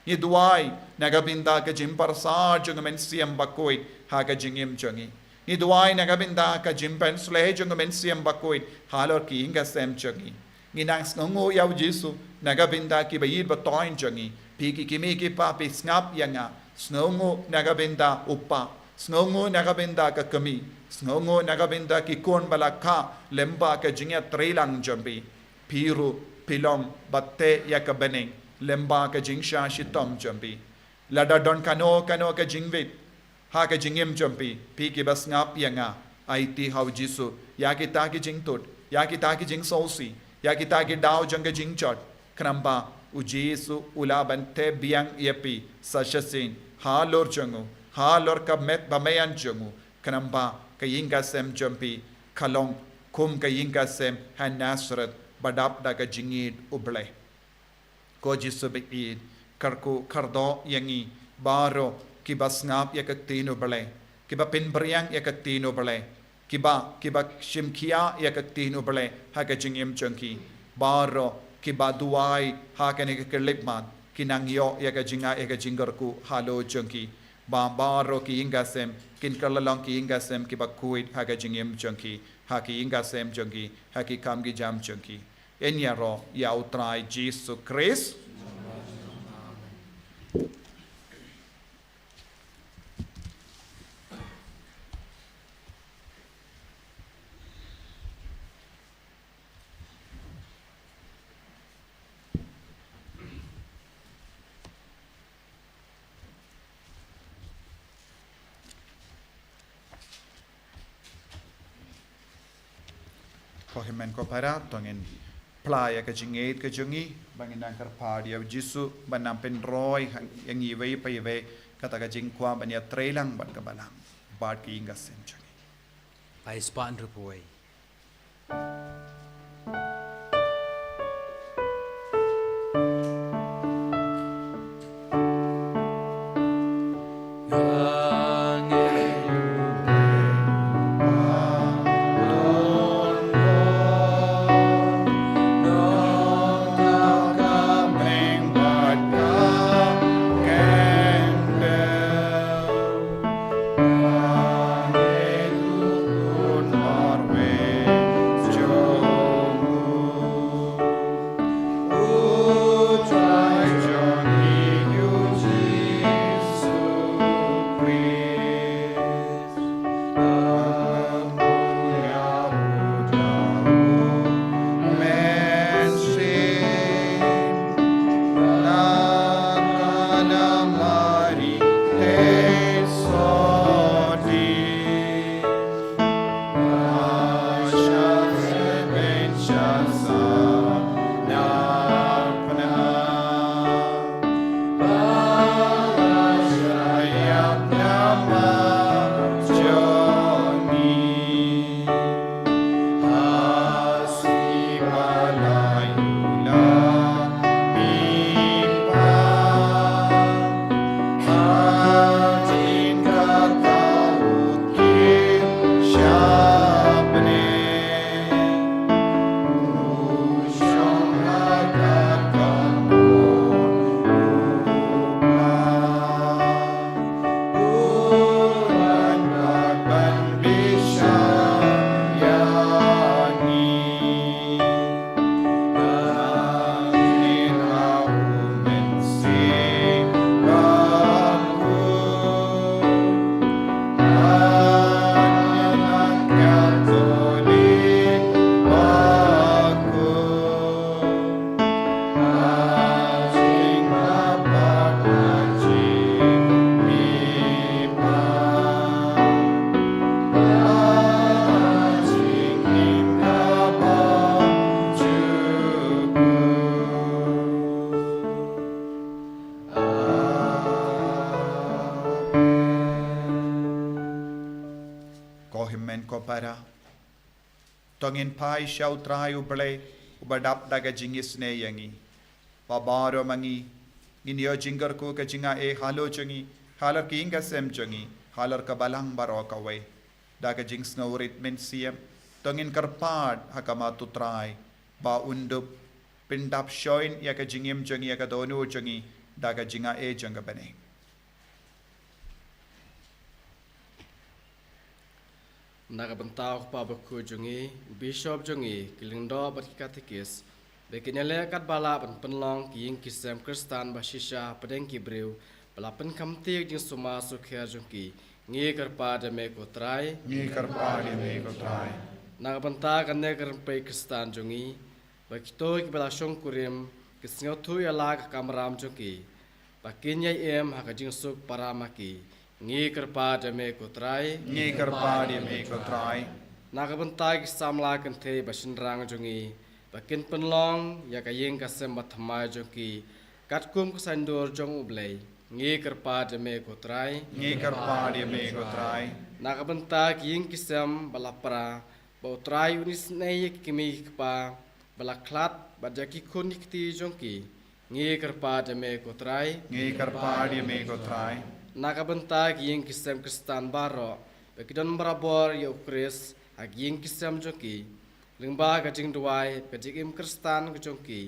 Ngi duwai na ka bynta ka jingpyrsad jong U Mynsiem Bakhuid ha ka jingim jong ngi. Ngi duwai na ka bynta ka jingpynshlei jong U Mynsiem Bakhuid halor ka ïing ka sem jong ngi. Ngi nang sngewnguh ïa U Jisu na ka bynta kiba ïeit ba thoiñ jong ngi. Phi ki kmie ki kpa, phi sngap ïa nga. Sngewnguh na ka bynta u kpa. Sngewnguh na ka bynta ka kmie. Sngewnguh na ka bynta ki khun ba la kha lyngba ka jingïatreilang jong phi. Phi ruh phi long ba tei ïa ka bneng lyngba ka jingshah shitom jong phi. Lada don kano kano ka jingwit ha ka jingim jong phi, phi kiba sngap ïa nga, aiti ha U Jisu ïa kita ki jingthut, ïa kita ki jingsngewsih, ïa kita ki daw jong ka jingjot. Khnang ba U Jisu u lah ban tei biang ïa phi sa shisien halor jong u, halor ka met ba maïan jong u. Khnang ba ka ïing ka sem jong phi ka long kum ka ïing ka sem ha Nasareth ba dap da ka jingïeit U Blei. Ko Jisu ba ïeit, kyrkhu kyrdoh ïa ngi baroh kiba sngap ïa ka ktien U Blei, kiba pynphriang ïa ka ktien U Blei, kiba, kiba shim khia ïa ka ktien U Blei ha ka jingim jong ki. Baroh kiba duwai ha kane ka khyllipmat ki nang ïoh ïa ka jingai ïa ka jingkyrkhu halor jong ki. Ba baroh ki ïing ka sem kin kylla long ki ïing ka sem kiba khuid ha ka jingim jong ki, ha ki ïing ka sem jong ki, ha ki kam ki jam jong ki. Yn ïaroh ïa U Trai Jisu Khrist. Ko hynmen ko para, to ngin phla ïa ka jingïeit ka jong ngi ba ngin nang kyrpad ïa U Jisu ban nang pynroi ha ïa ngi iwei pa iwei kata ka jingkwah ban ïatreilang bad ka balang bad ka ïing ka sem jong ngi. Phai spah hynriewphew wei. To ngin phai sha U Trai U Blei, uba dap da ka jingisynei ïa ngi. Ba baroh ma ngi, ngin ïoh jingkyrkhu ka jingaiei halor jong ngi, halor ki ïing ka sem jong ngi, halor ka balang baroh kawei. Da ka jingsngewrit mynsiem, to ngin kyrpad ha khmat U Trai, ba un dup pyndap shongkun ïa ka jingim jong ngi, ïa ka dohnud jong ngi, da ka jingaiei jong ka bneng. Na ka bynta U Kpa Bakhuid jong ngi, u Bishop jong ngi, ki lyngdoh bad ki katekis, ba kin ïaleh katba lah ban pynlong ki ïing ki sem Khristan ba shisha hapdeng ki briew, ba la pynkham tieng jingsumar sukher jong ki. Ngi kyrpad ïa me ko Trai. Ngi kyrpad ïa me ko Trai. Na ka bynta kane ka rympei Khristan jong ngi, ba kito kiba la shongkurim, ki sngewthuh ïa la ka kamram jong ki, ba kin ïai im ha ka jingsuk para ma ki. Ngi kyrpad ïa me ko Trai. Ngi kyrpad ïa me ko Trai. Na ka bynta ki samla kynthei ba shynrang jong ngi, ba kin pynlong ïa ka ïing ka sem bathymmai jong ki, katkum ka saiñdur jong U Blei. Ngi kyrpad ïa me ko Trai. Ngi kyrpad ïa me ko Trai. Na ka bynta ki ïing ki sem ba la pra, ba U Trai un isynei ïa ki kmie ki kpa ba la khlad, bad ïa ki khun ki kti jong ki. Ngi kyrpad ïa me ko Trai. Ngi kyrpad ïa me ko Trai. Na ka bynta ki ïing ki sem Khristan baroh, ba ki don barabor ïa U Khrist ha ki ïing ki sem jong ki, lyngba ka jingduwai, ka jingim Khristan ka jong ki.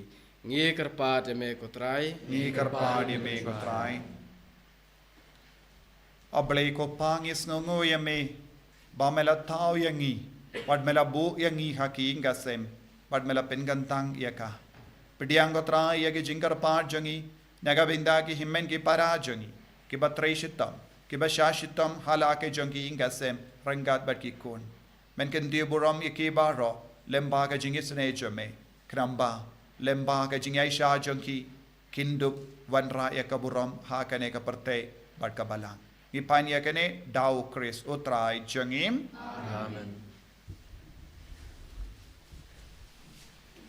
Ngi kyrpad ïa me ko Trai. Ngi kyrpad ïa me ko Trai. A Blei ko Pa, ngi sngewnguh ïa me, ba me la thaw ïa ngi, bad me la buh ïa ngi ha ki ïing ka sem, bad me la pynkyntang ïa ka. Pdiang ko Trai ïa ki jingkyrpad jong ngi, na ka bynta ki hynmen ki para jong ngi, kiba trei shitom, kiba shah shitom ha la ki jong ki ïing ka sem, ryngkat bad ki khun. Men kyntiew burom ïa ki baroh, lyngba ka jingisynei jong me, khnang ba, lyngba ka jingïaishah jong ki, kin dup wanrah ïa ka burom ha kane ka pyrthei bad ka balang. Ngi pan ïa kane da U Khrist U Trai jong ngi. Amen.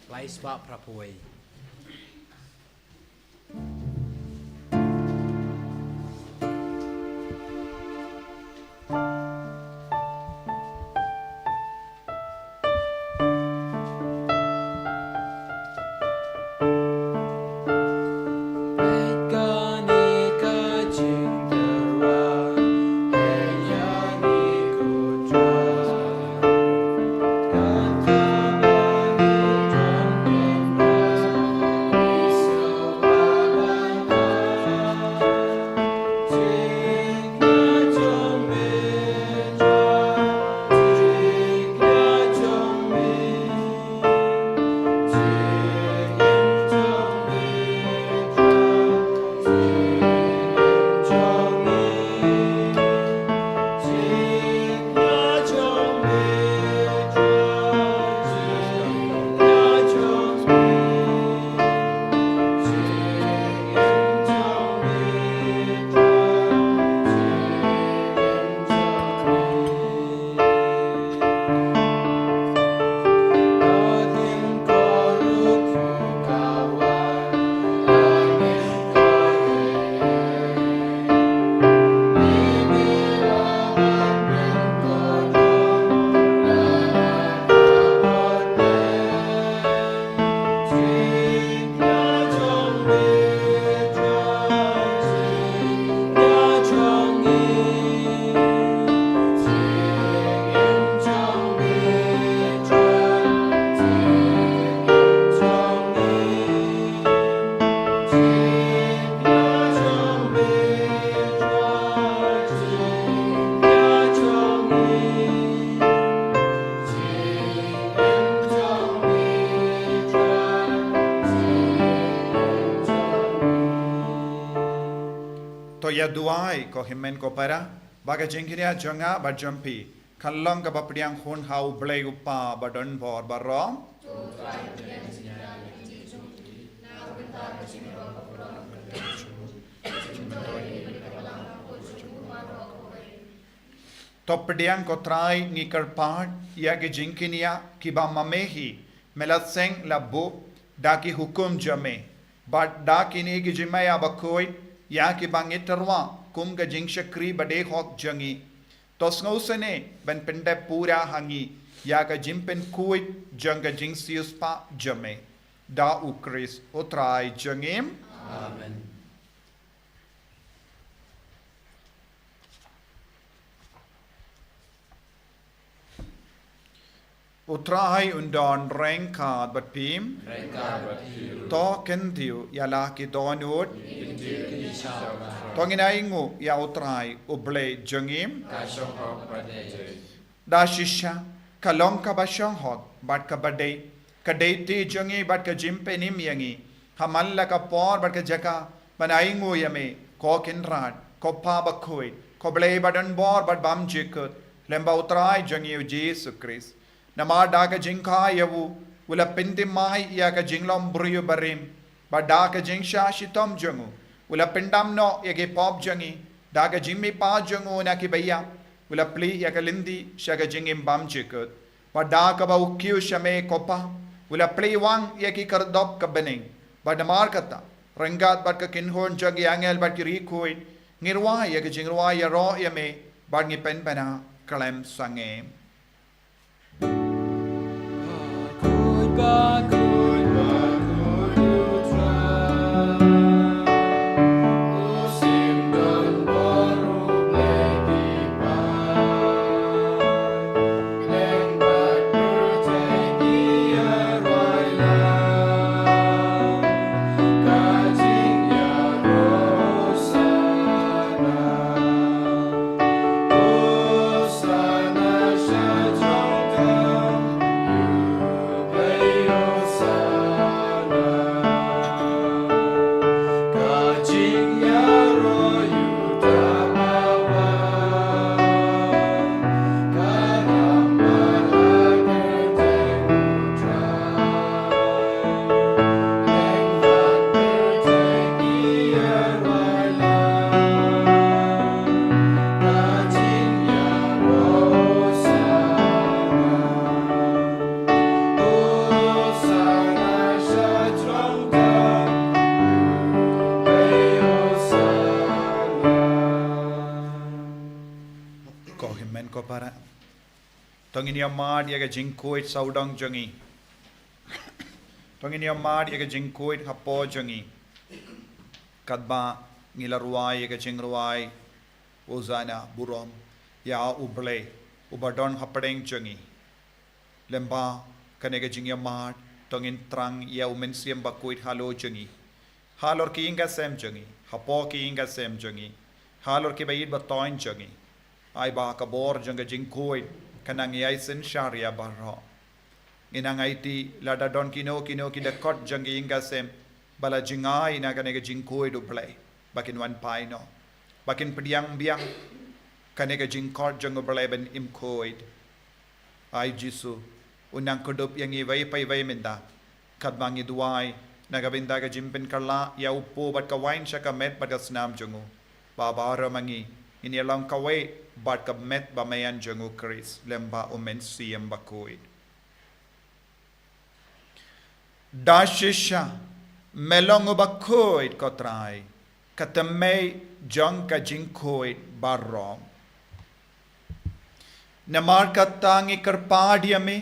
Lai spah phra phew wei. To ïa duwai ko hynmen ko para, ba ka jingkyrkhu jong nga bad jong phi kan long kaba pdiang hun ha U Blei U Kpa ba don bor baroh. To pdiang ko Trai, ngi kyrpad ïa ki jingkyrkhu kiba ma me hi me la seng la buh da ki hukum jong me, bad da kine ki jingmaïa bakhuid ïa kiba ngi tyrwa kum ka jingshakri ba dei hok jong ngi. To sngewsynei ban pyndep pura ha ngi ïa ka jingpynkhuid jong ka jingsiewspah jong me. Da U Khrist U Trai jong ngi. Amen. U Trai un don ryngkat bad phi. Ryngkat bad phi ruh. To kyntiew ïa la ki dohnud. Kyntiew ki sha U Trai. To ngin ainguh ïa U Trai U Blei jong ngi. Ka shong hok bad dei. Da shisha, ka long kaba shong hok bad kaba dei, ka dei te jong ngi bad ka jingpynim ïa ngi ha man la ka por bad ka jaka ban ainguh ïa me, ko Kynrad, ko Pa bakhuid, ko Blei ba don bor bad bymjukut, lem bad U Trai jong ngi U Jisu Khrist. Namar da ka jingkha ïa u, u la pynthymmai ïa ka jinglong briew barim, bad da ka jingshah shitom jong u, u la pyndam noh ïa ki pop jong ngi. Da ka jingmihpat jong u na kiba ïap, u la plie ïa ka lynti sha ka jingim bymjukut. Bad da kaba u kiew sha me ko Pa, u la plie wang ïa ki khyrdop ka bneng. Bad namar kata, ryngkat bad ka kynhun jong ki angel bad ki riewkhuid, ngi rwai ïa ka jingrwai ïaroh ïa me, bad ngi pynbna khlem sangeh. Ko hynmen ko para. To ngin ïamad ïa ka jingkhuid sawdong jong ngi. To ngin ïamad ïa ka jingkhuid hapoh jong ngi. Katba ngi la rwai ïa ka jingrwai, Hosana, burom ïa U Blei uba don hapdeng jong ngi. Lem bad kane ka jingïamad, to ngin thrang ïa U Mynsiem Bakhuid halor jong ngi. Halor ki ïing ki sem jong ngi, hapoh ki ïing ki sem jong ngi, halor kiba ïeit ba thoiñ jong ngi. Ai ba ka bor jong ka jingkhuid kan nang ïai synshar ïa baroh. Ngin nang aiti lada don kino kino ki dkhot jong ki ïing ki sem ba la jngai na kane ka jingkhuid U Blei, ba kin wan phai noh, ba kin pdiang biang kane ka jingkhot jong U Blei ban im khuid. Ai Jisu, u nang kdup ïa ngi iwei pa iwei mynta. Katba ngi duwai na ka bynta ka jingpynkylla ïa u pop bad ka wain sha ka met bad ka snam jong u, ba baroh ma ngi ngin ïa long kawei bad ka met bymman jong U Khrist lem bad U Mynsiem Bakhuid. Da shisha, me long uba khuid ko Trai, ka thymmei jong ka jingkhuid baroh. Namar kata ngi kyrpad ïa me,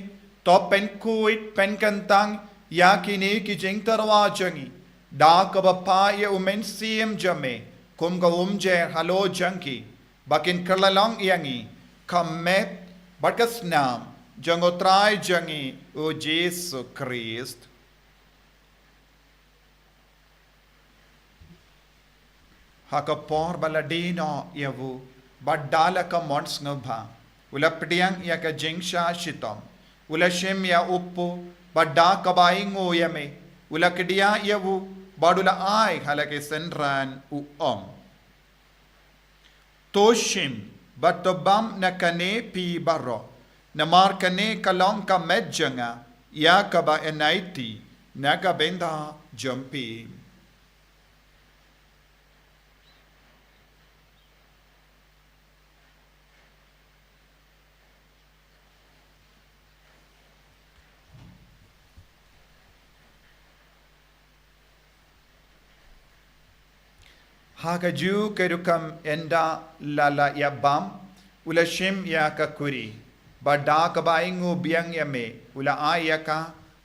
to pynkhuid pynkyntang ïa kine ki jingtyrwa jong ngi da kaba phah ïa U Mynsiem jong me kum ka umjer halor jong ki, ba kin kylla long ïa ngi ka met bad ka snam jong U Trai jong ngi U Jisu Khrist. Ha ka por ba la die noh ïa u, bad da la ka mon sngewbha, u la pdiang ïa ka jingshah shitom, u la shim ïa u pop, bad da kaba ainguh ïa me, u la kdiah ïa u, bad u la ai ha la ki synran, u ong: To shim bad to bam na kane phi baroh, namar kane ka long ka met jong nga, ïa kaba yn aiti na ka bynta jong phi. Ha kajuh ka rukom ynda la la ïa bam, u la shim ïa ka kuri, Bad da kaba ainguh biang ïa me, u la ai ïa ka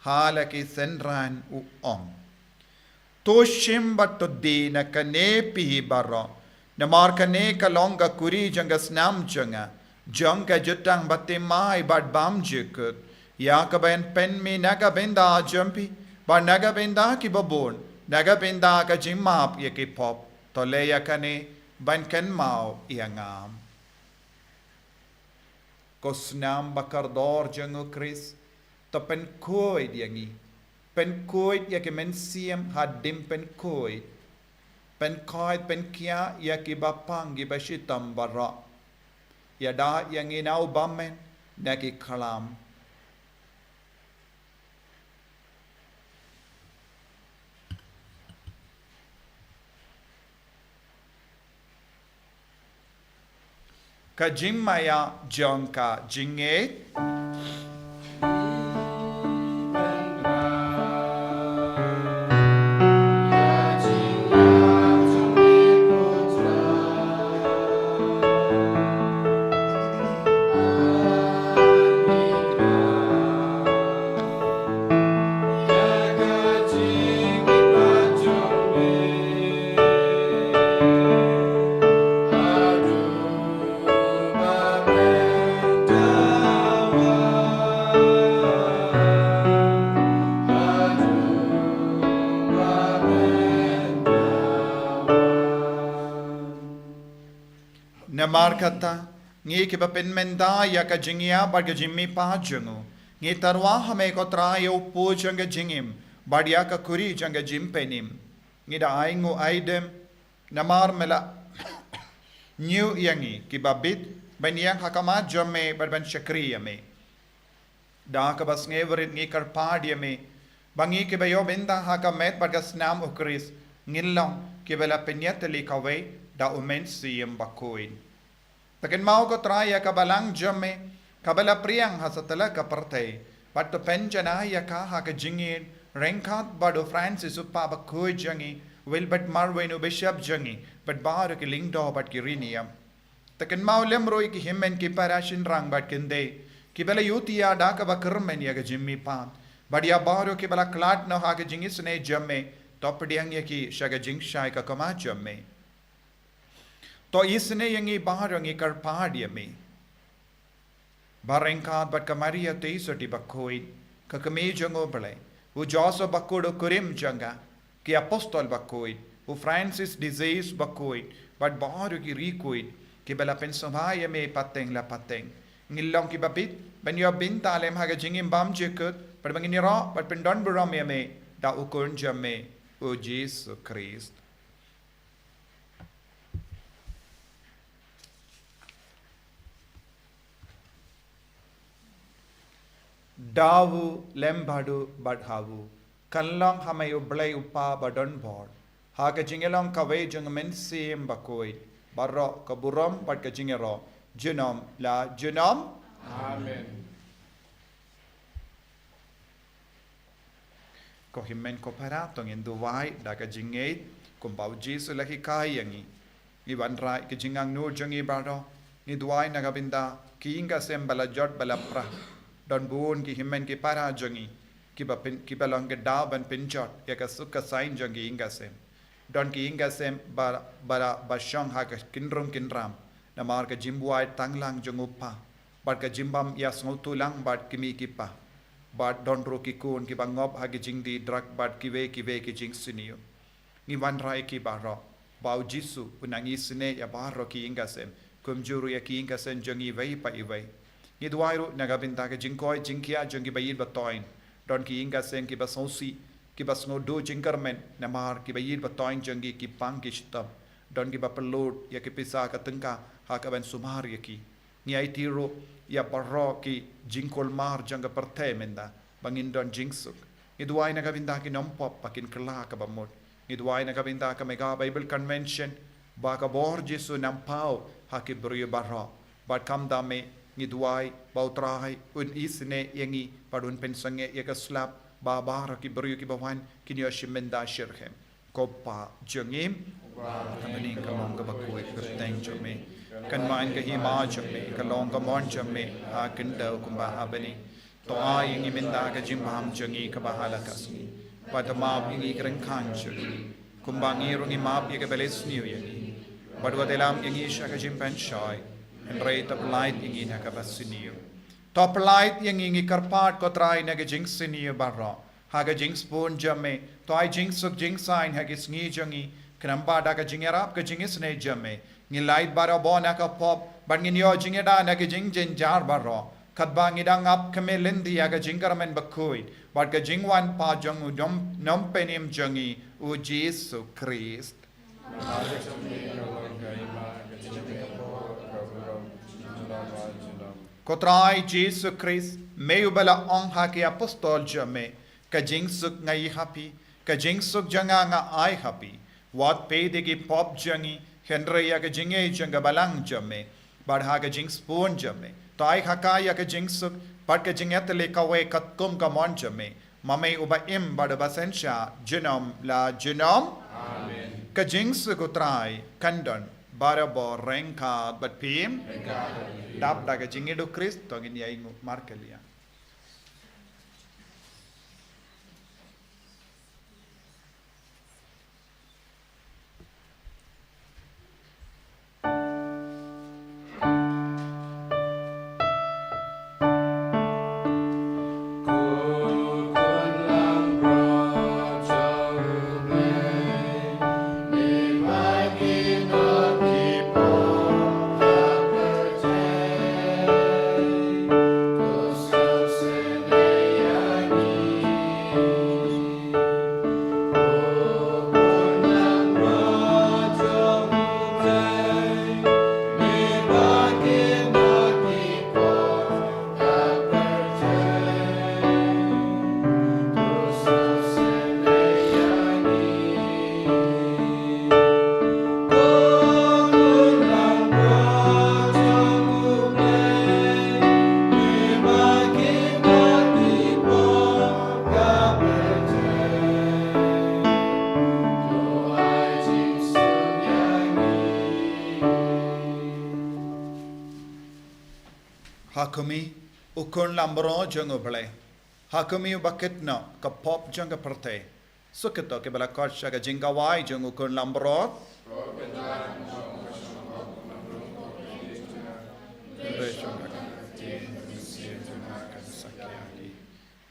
ha la ki synran, u ong: To shim bad to die na kane phi baroh, namar kane ka long ka khuri jong ka snam jong nga, jong ka jutang bathymmai bad bymjukut, ïa kaba yn pynmih na ka bynta jong phi bad na ka bynta kiba bun, na ka bynta ka jingmap ïa ki pop. To leh ïa kane ban kynmaw ïa nga. Ko snam ba kordor jong u Khrist, to pynkhuid ïa ngi. Pynkhuid ïa ki mynsiem hadien pynkhuid. Pynkhuid pynkhiah ïa kiba pang kiba shitom baroh. Ïada ïa ngi na u bymmen na ki khlam. Ka jingmaïa jong ka jingngeit. Namar kata, ngi kiba pynmynta ïa ka jingïap bad ka jingmihpat jong u, ngi tyrwa ha me ko Trai ïa u pud jong ka jingim, bad ïa ka khuri jong ka jingpynim. Ngi da ainguh aidem, namar me la ñiew ïa ngi kiba bit ban ïeng ha khmat jong me bad ban shakri ïa me. Da kaba sngewrit ngi kyrpad ïa me, ba ngi kiba ïoh bynta ha ka met bad ka snam u Khrist, ngin long kiba la pynïatylli kawei da u Mynsiem Bakhuid. To kynmaw ko Trai ïa ka balang jong me, kaba la phriang ha satlak ka pyrthei, bad to pynjanai ïa ka ha ka jingïeit, ryngkat bad u Francis u Kpa Bakhuid jong ngi, Wilbert Marwin u Bishop jong ngi, bad baroh ki lyngdoh bad ki riewniam. To kynmaw lem ruh ïa ki hynmen ki para shynrang bad kynthei, kiba la ïutia da kaba kyrmen ïa ka jingmihpat, bad ïa baroh kiba la khlad noh ha ka jingisynei jong me, to pdiang ïa ki sha ka jingshai ka khmat jong me. To isynei ïa ngi baroh, ngi kyrpad ïa me. Ba ryngkat bad ka Maria Theisotti Bakhuid, ka kmie jong u Blei, u Joseph Bakhuid u kurim jong ka, ki Apostol Bakhuid, u Francis de Sales Bakhuid, bad baroh ki riewkhuid kiba la pynsngewbha ïa me pateng la pateng, ngin long kiba bit ban ïoh bynta lem ha ka jingim bymjukut, bad ba ngin ïaroh bad pyndonburom ïa me da u Khun jong me, u Jisu Khrist. Da u lem bad u bad ha u, kan long ha me u Blei u Kpa badonbor, ha ka jingïalong kawei jong u Mynsiem Bakhuid, baroh ka burom bad ka jingïaroh, junom la junom. Amen. Ko hynmen ko para, to ngin duwai da ka jingngeit kumba u Jisu u la hikai ïa ngi. Ngi wanrah ïa ka jingangnud jong ngi baroh. Ngi duwai na ka bynta ki ïing ki sem ba la jot ba la pra. Don bun ki hynmen ki para jong ngi kiba pyn, kiba long ka daw ban pynjot ïa ka suk ka saiñ jong ki ïing ki sem. Don ki ïing ki sem ba, ba, ba shong ha ka kynrum kynram namar ka jingbuaid tang lang jong u kpa, bad ka jingbym ïasngewthuh lang bad ki kmie ki kpa. Bad don ruh ki khun kiba ngop ha ki jingdie drug bad kiwei kiwei ki jingsniew. Ngi wanrah ïa ki baroh ba u Jisu un nang isynei ïa baroh ki ïing ki sem, kumjuh ruh ïa ki ïing ki sem jong ngi iwei pa iwei. Ngi duwai ruh na ka bynta ka jingkoit jingkhiah jong ki ba ïeit ba thoiñ. Don ki ïing ki sem kiba sngewsih, kiba sngewduh jingkyrmen namar ki ba ïeit ba thoiñ jong ki ki pang ki shitom. Don kiba pynlut ïa ki pisa ka tyngka ha kaban sumar ïa ki. Ngi aiti ruh ïa baroh ki jingkulmar jong ka pyrthei mynta ba ngin don jingsuk. Ngi duwai na ka bynta ki nongpop ba kin kylla kaba mut. Ngi duwai na ka bynta ka Mega Bible Convention ba ka bor Jisu un nang paw ha ki briew baroh. Bad kumta me ngi duwai ba u Trai un isynei ïa ngi bad un pynsangeh ïa ka slap, ba baroh ki briew kiba wan kin ïoh shimbynta shitrhem. Ko Pa jong ngi, uba ha bneng, ka mon kaba khuid ka kyrteng jong me. Kynmaw ka hima jong me, ka long ka mon jong me, ha kynthei kumba ha bneng. To ai ïa ngi mynta ka jingbam jong ngi kaba ha la ka sngi. Bad to map ïa ngi ki ryngkat jong ngi, kumba ngi ruh ngi map ïa kiba la sniew ïa ngi. Bad wat ïalam ïa ngi sha ka jingpynshoi, hynrei to pyllait ïa ngi na kaba sniew. To pyllait ïa ngi, ngi kyrpad ko Trai, na ka jingsniew baroh. Ha ka jingsbun jong me, to ai jingsuk jingsaiñ ha ki sngi jong ngi, khnang ba da ka jingïarap ka jingisynei jong me, ngin lait barabor na ka pop, bad ngin ïoh jingïada na ka jingjynjar baroh. Katba ngi dang ap khmih lynti ïa ka jingkyrmen bakhuid bad ka jingwan pat jong u Nongpynim jong ngi, u Jisu Khrist. Ko Trai Jisu Khrist, me uba la ong ha ki apostol jong me, ka jingsuk nga ai ha phi, ka jingsuk jong nga nga ai ha phi. Wat peit ïa ki pop jong ngi, hynrei ïa ka jingïeit jong ka balang jong me. Bad ha ka jingsbun jong me, to ai ha ka ïa ka jingsuk bad ka jingïatylli kawei katkum ka mon jong me, ma me uba im bad uba synshar junom la junom. Amen. Ka jingsuk u Trai kan don barabor ryngkat bad phi. Dap da ka jingïeit u Khrist, to ngin ïa ïnguh markylliang. Ha khmih, u khun langbrot jong U Blei. Ha khmih, uba kit noh ka pop jong ka pyrthei. Suk ïa to kiba la khot sha ka jingkhawai jong u khun langbrot.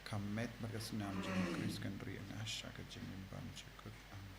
Ka met bad ka snam jong u Khrist kan ri ïa nga sha ka jingim bymjukut. Amen.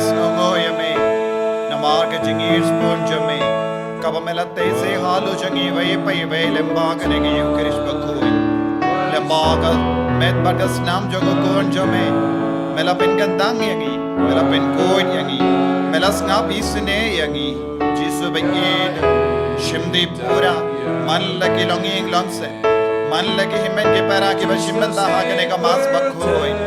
Sngewnguh ïa me namar ka jingïeit bun jong me kaba me la teh seh halor jong ngi iwei pa iwei lyngba kane ka Ïukharist bakhuid. Lyngba ka met bad ka snam jong u Khun jong me, me la pynkyntang ïa ngi, me la pynkhuid ïa ngi, me la sngap isynei ïa ngi. Jisu ba ïeit, shim dih pura man la ki longïing longsem, man la ki hynmen ki para kiba shim bynta ha kane ka Mass bakhuid,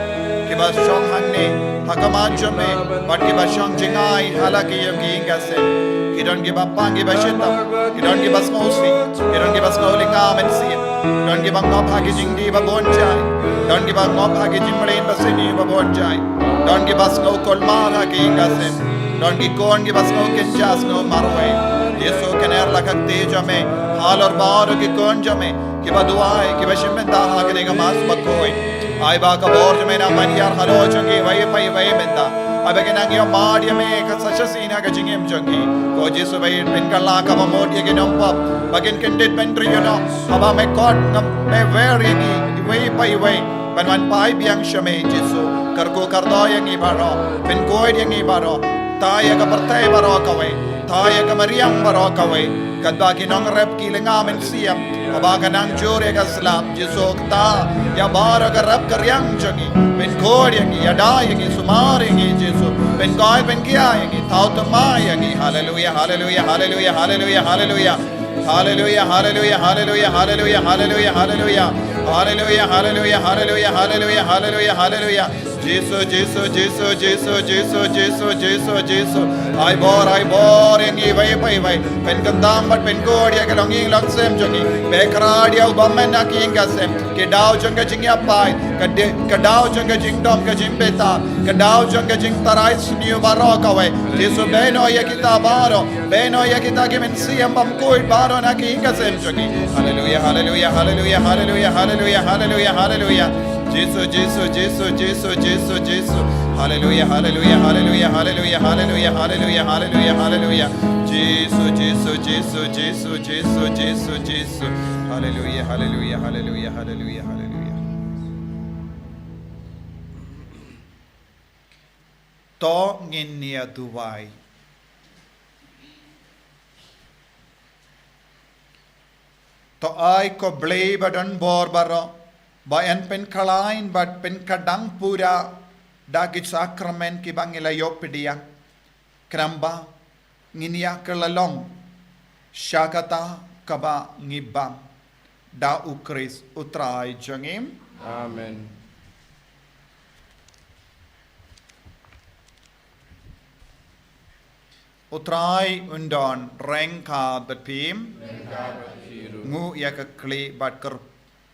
kiba shong hangne ha khmat jong me bad kiba shong jngai ha la ki ïing ki sem. Ki don kiba pang kiba shitom, ki don kiba sngewsih, ki don kiba sngew lynga mynsiem, ki don kiba ngop ha ki jingdih ba bun jait, ki don kiba ngop ha ki jingmlien ba sniew ba bun jait, ki don kiba sngew kulmar ha ki ïing ki sem, ki don ki khun kiba sngew kynja sngew marwei. Jisu, kynnoh la ka kti jong me halor baroh ki khun jong me kiba duwai, kiba shim bynta ha kane ka Mass bakhuid. Ai ba ka bor jong me nang ban hiar halor jong ngi iwei pa iwei mynta. Ai ba kin nang ïohmad ïa me ka sa shisien ha ka jingim jong ngi. Ko Jisu ba ïeit, pynkylla kaba mut ïa ki nongpop ba kin kyndit ban riewnoh, haba me khot, nga, me wer ïa ngi iwei pa iwei ban wan phai biang sha me. Jisu, kyrkhu kyrdoh ïa ngi baroh, pynkhuid ïa ngi baroh. Thaw ïa ka pyrthei baroh kawei, thaw ïa ka mariang baroh kawei, katba ki nongrep ki lynga mynsiem, kaba ka nang jur ïa ka slap. Jisu, thaw ïa baroh ka rep ka riang jong ngi, pynkhuid ïa ngi, ïada ïa ngi, sumar ïa ngi. Jisu, pynkoit pynkhia ïa ngi, thaw thymmai ïa ngi. Haleluia, haleluia, haleluia, haleluia, haleluia. Haleluia, haleluia, haleluia, haleluia, haleluia, haleluia. Haleluia, haleluia, haleluia, haleluia, haleluia, haleluia. Jisu, Jisu, Jisu, Jisu, Jisu, Jisu, Jisu, Jisu. Ai bor, ai bor ïa ngi iwei pa iwei. Pynkyntang bad pynkhuid ïa ka longïing longsem jong ngi. Pynkylla ïa u bymman na ki ïing ki sem. Ka daw jong ka jingïapait, ka de-, ka daw jong ka jingdom ka jingbitar, ka daw jong ka jingtharai sniew baroh kawei. Jisu, beh noh ïa kita baroh, beh noh ïa kita ki mynsiem bymkhuid baroh na ki ïing ki sem jong ngi. Haleluia, haleluia, haleluia, haleluia, haleluia, haleluia, haleluia. Jisu, Jisu, Jisu, Jisu, Jisu, Jisu. Haleluia, haleluia, haleluia, haleluia, haleluia, haleluia, haleluia, haleluia. Jisu, Jisu, Jisu, Jisu, Jisu, Jisu, Jisu. Haleluia, haleluia, haleluia, haleluia, haleluia. To ngin ïa duwai. To ai ko Blei ba don bor baroh, ba yn pynkylla bad pynkdang pura da ki sakramen kiba ngi la ïoh pdiang. Khnang ba ngin ïa kylla long sha kata kaba ngi bam. Da U Khrist U Trai jong ngi. Amen. U Trai un don ryngkat bad phi. Ryngkat bad phi ruh. Nguh ïa ka khlieh bad kyr-,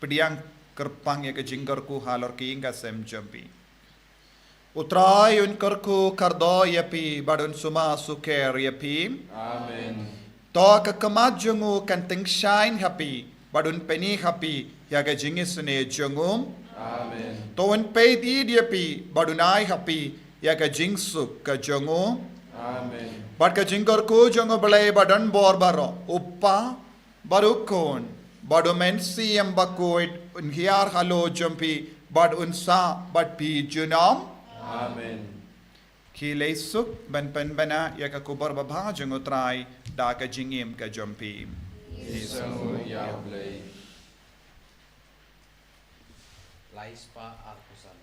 pdiang kyrpang ïa ka jingkyrkhu halor ki ïing ki sem jong phi. U Trai un kyrkhu kyrdoh ïa phi bad un sumar sukher ïa phi. Amen. To ka khmat jong u kan tyngshaiñ ha phi bad un pyni ha phi ïa ka jingisynei jong u. Amen. To un peit ïa phi bad un ai ha phi ïa ka jingsuk ka jong u. Amen. Bad ka jingkyrkhu jong U Blei ba don bor baroh, U Kpa, bad U Khun, bad U Mynsiem Bakhuid, un hiar halor jong phi bad un sah bad phi junom. Amen. Khie leit suk ban pynbna ïa ka khubor babha jong U Trai da ka jingim ka jong phi. Ïasngewbha ïa U Blei. Lai spah arphew san.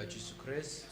Jisu Khrist.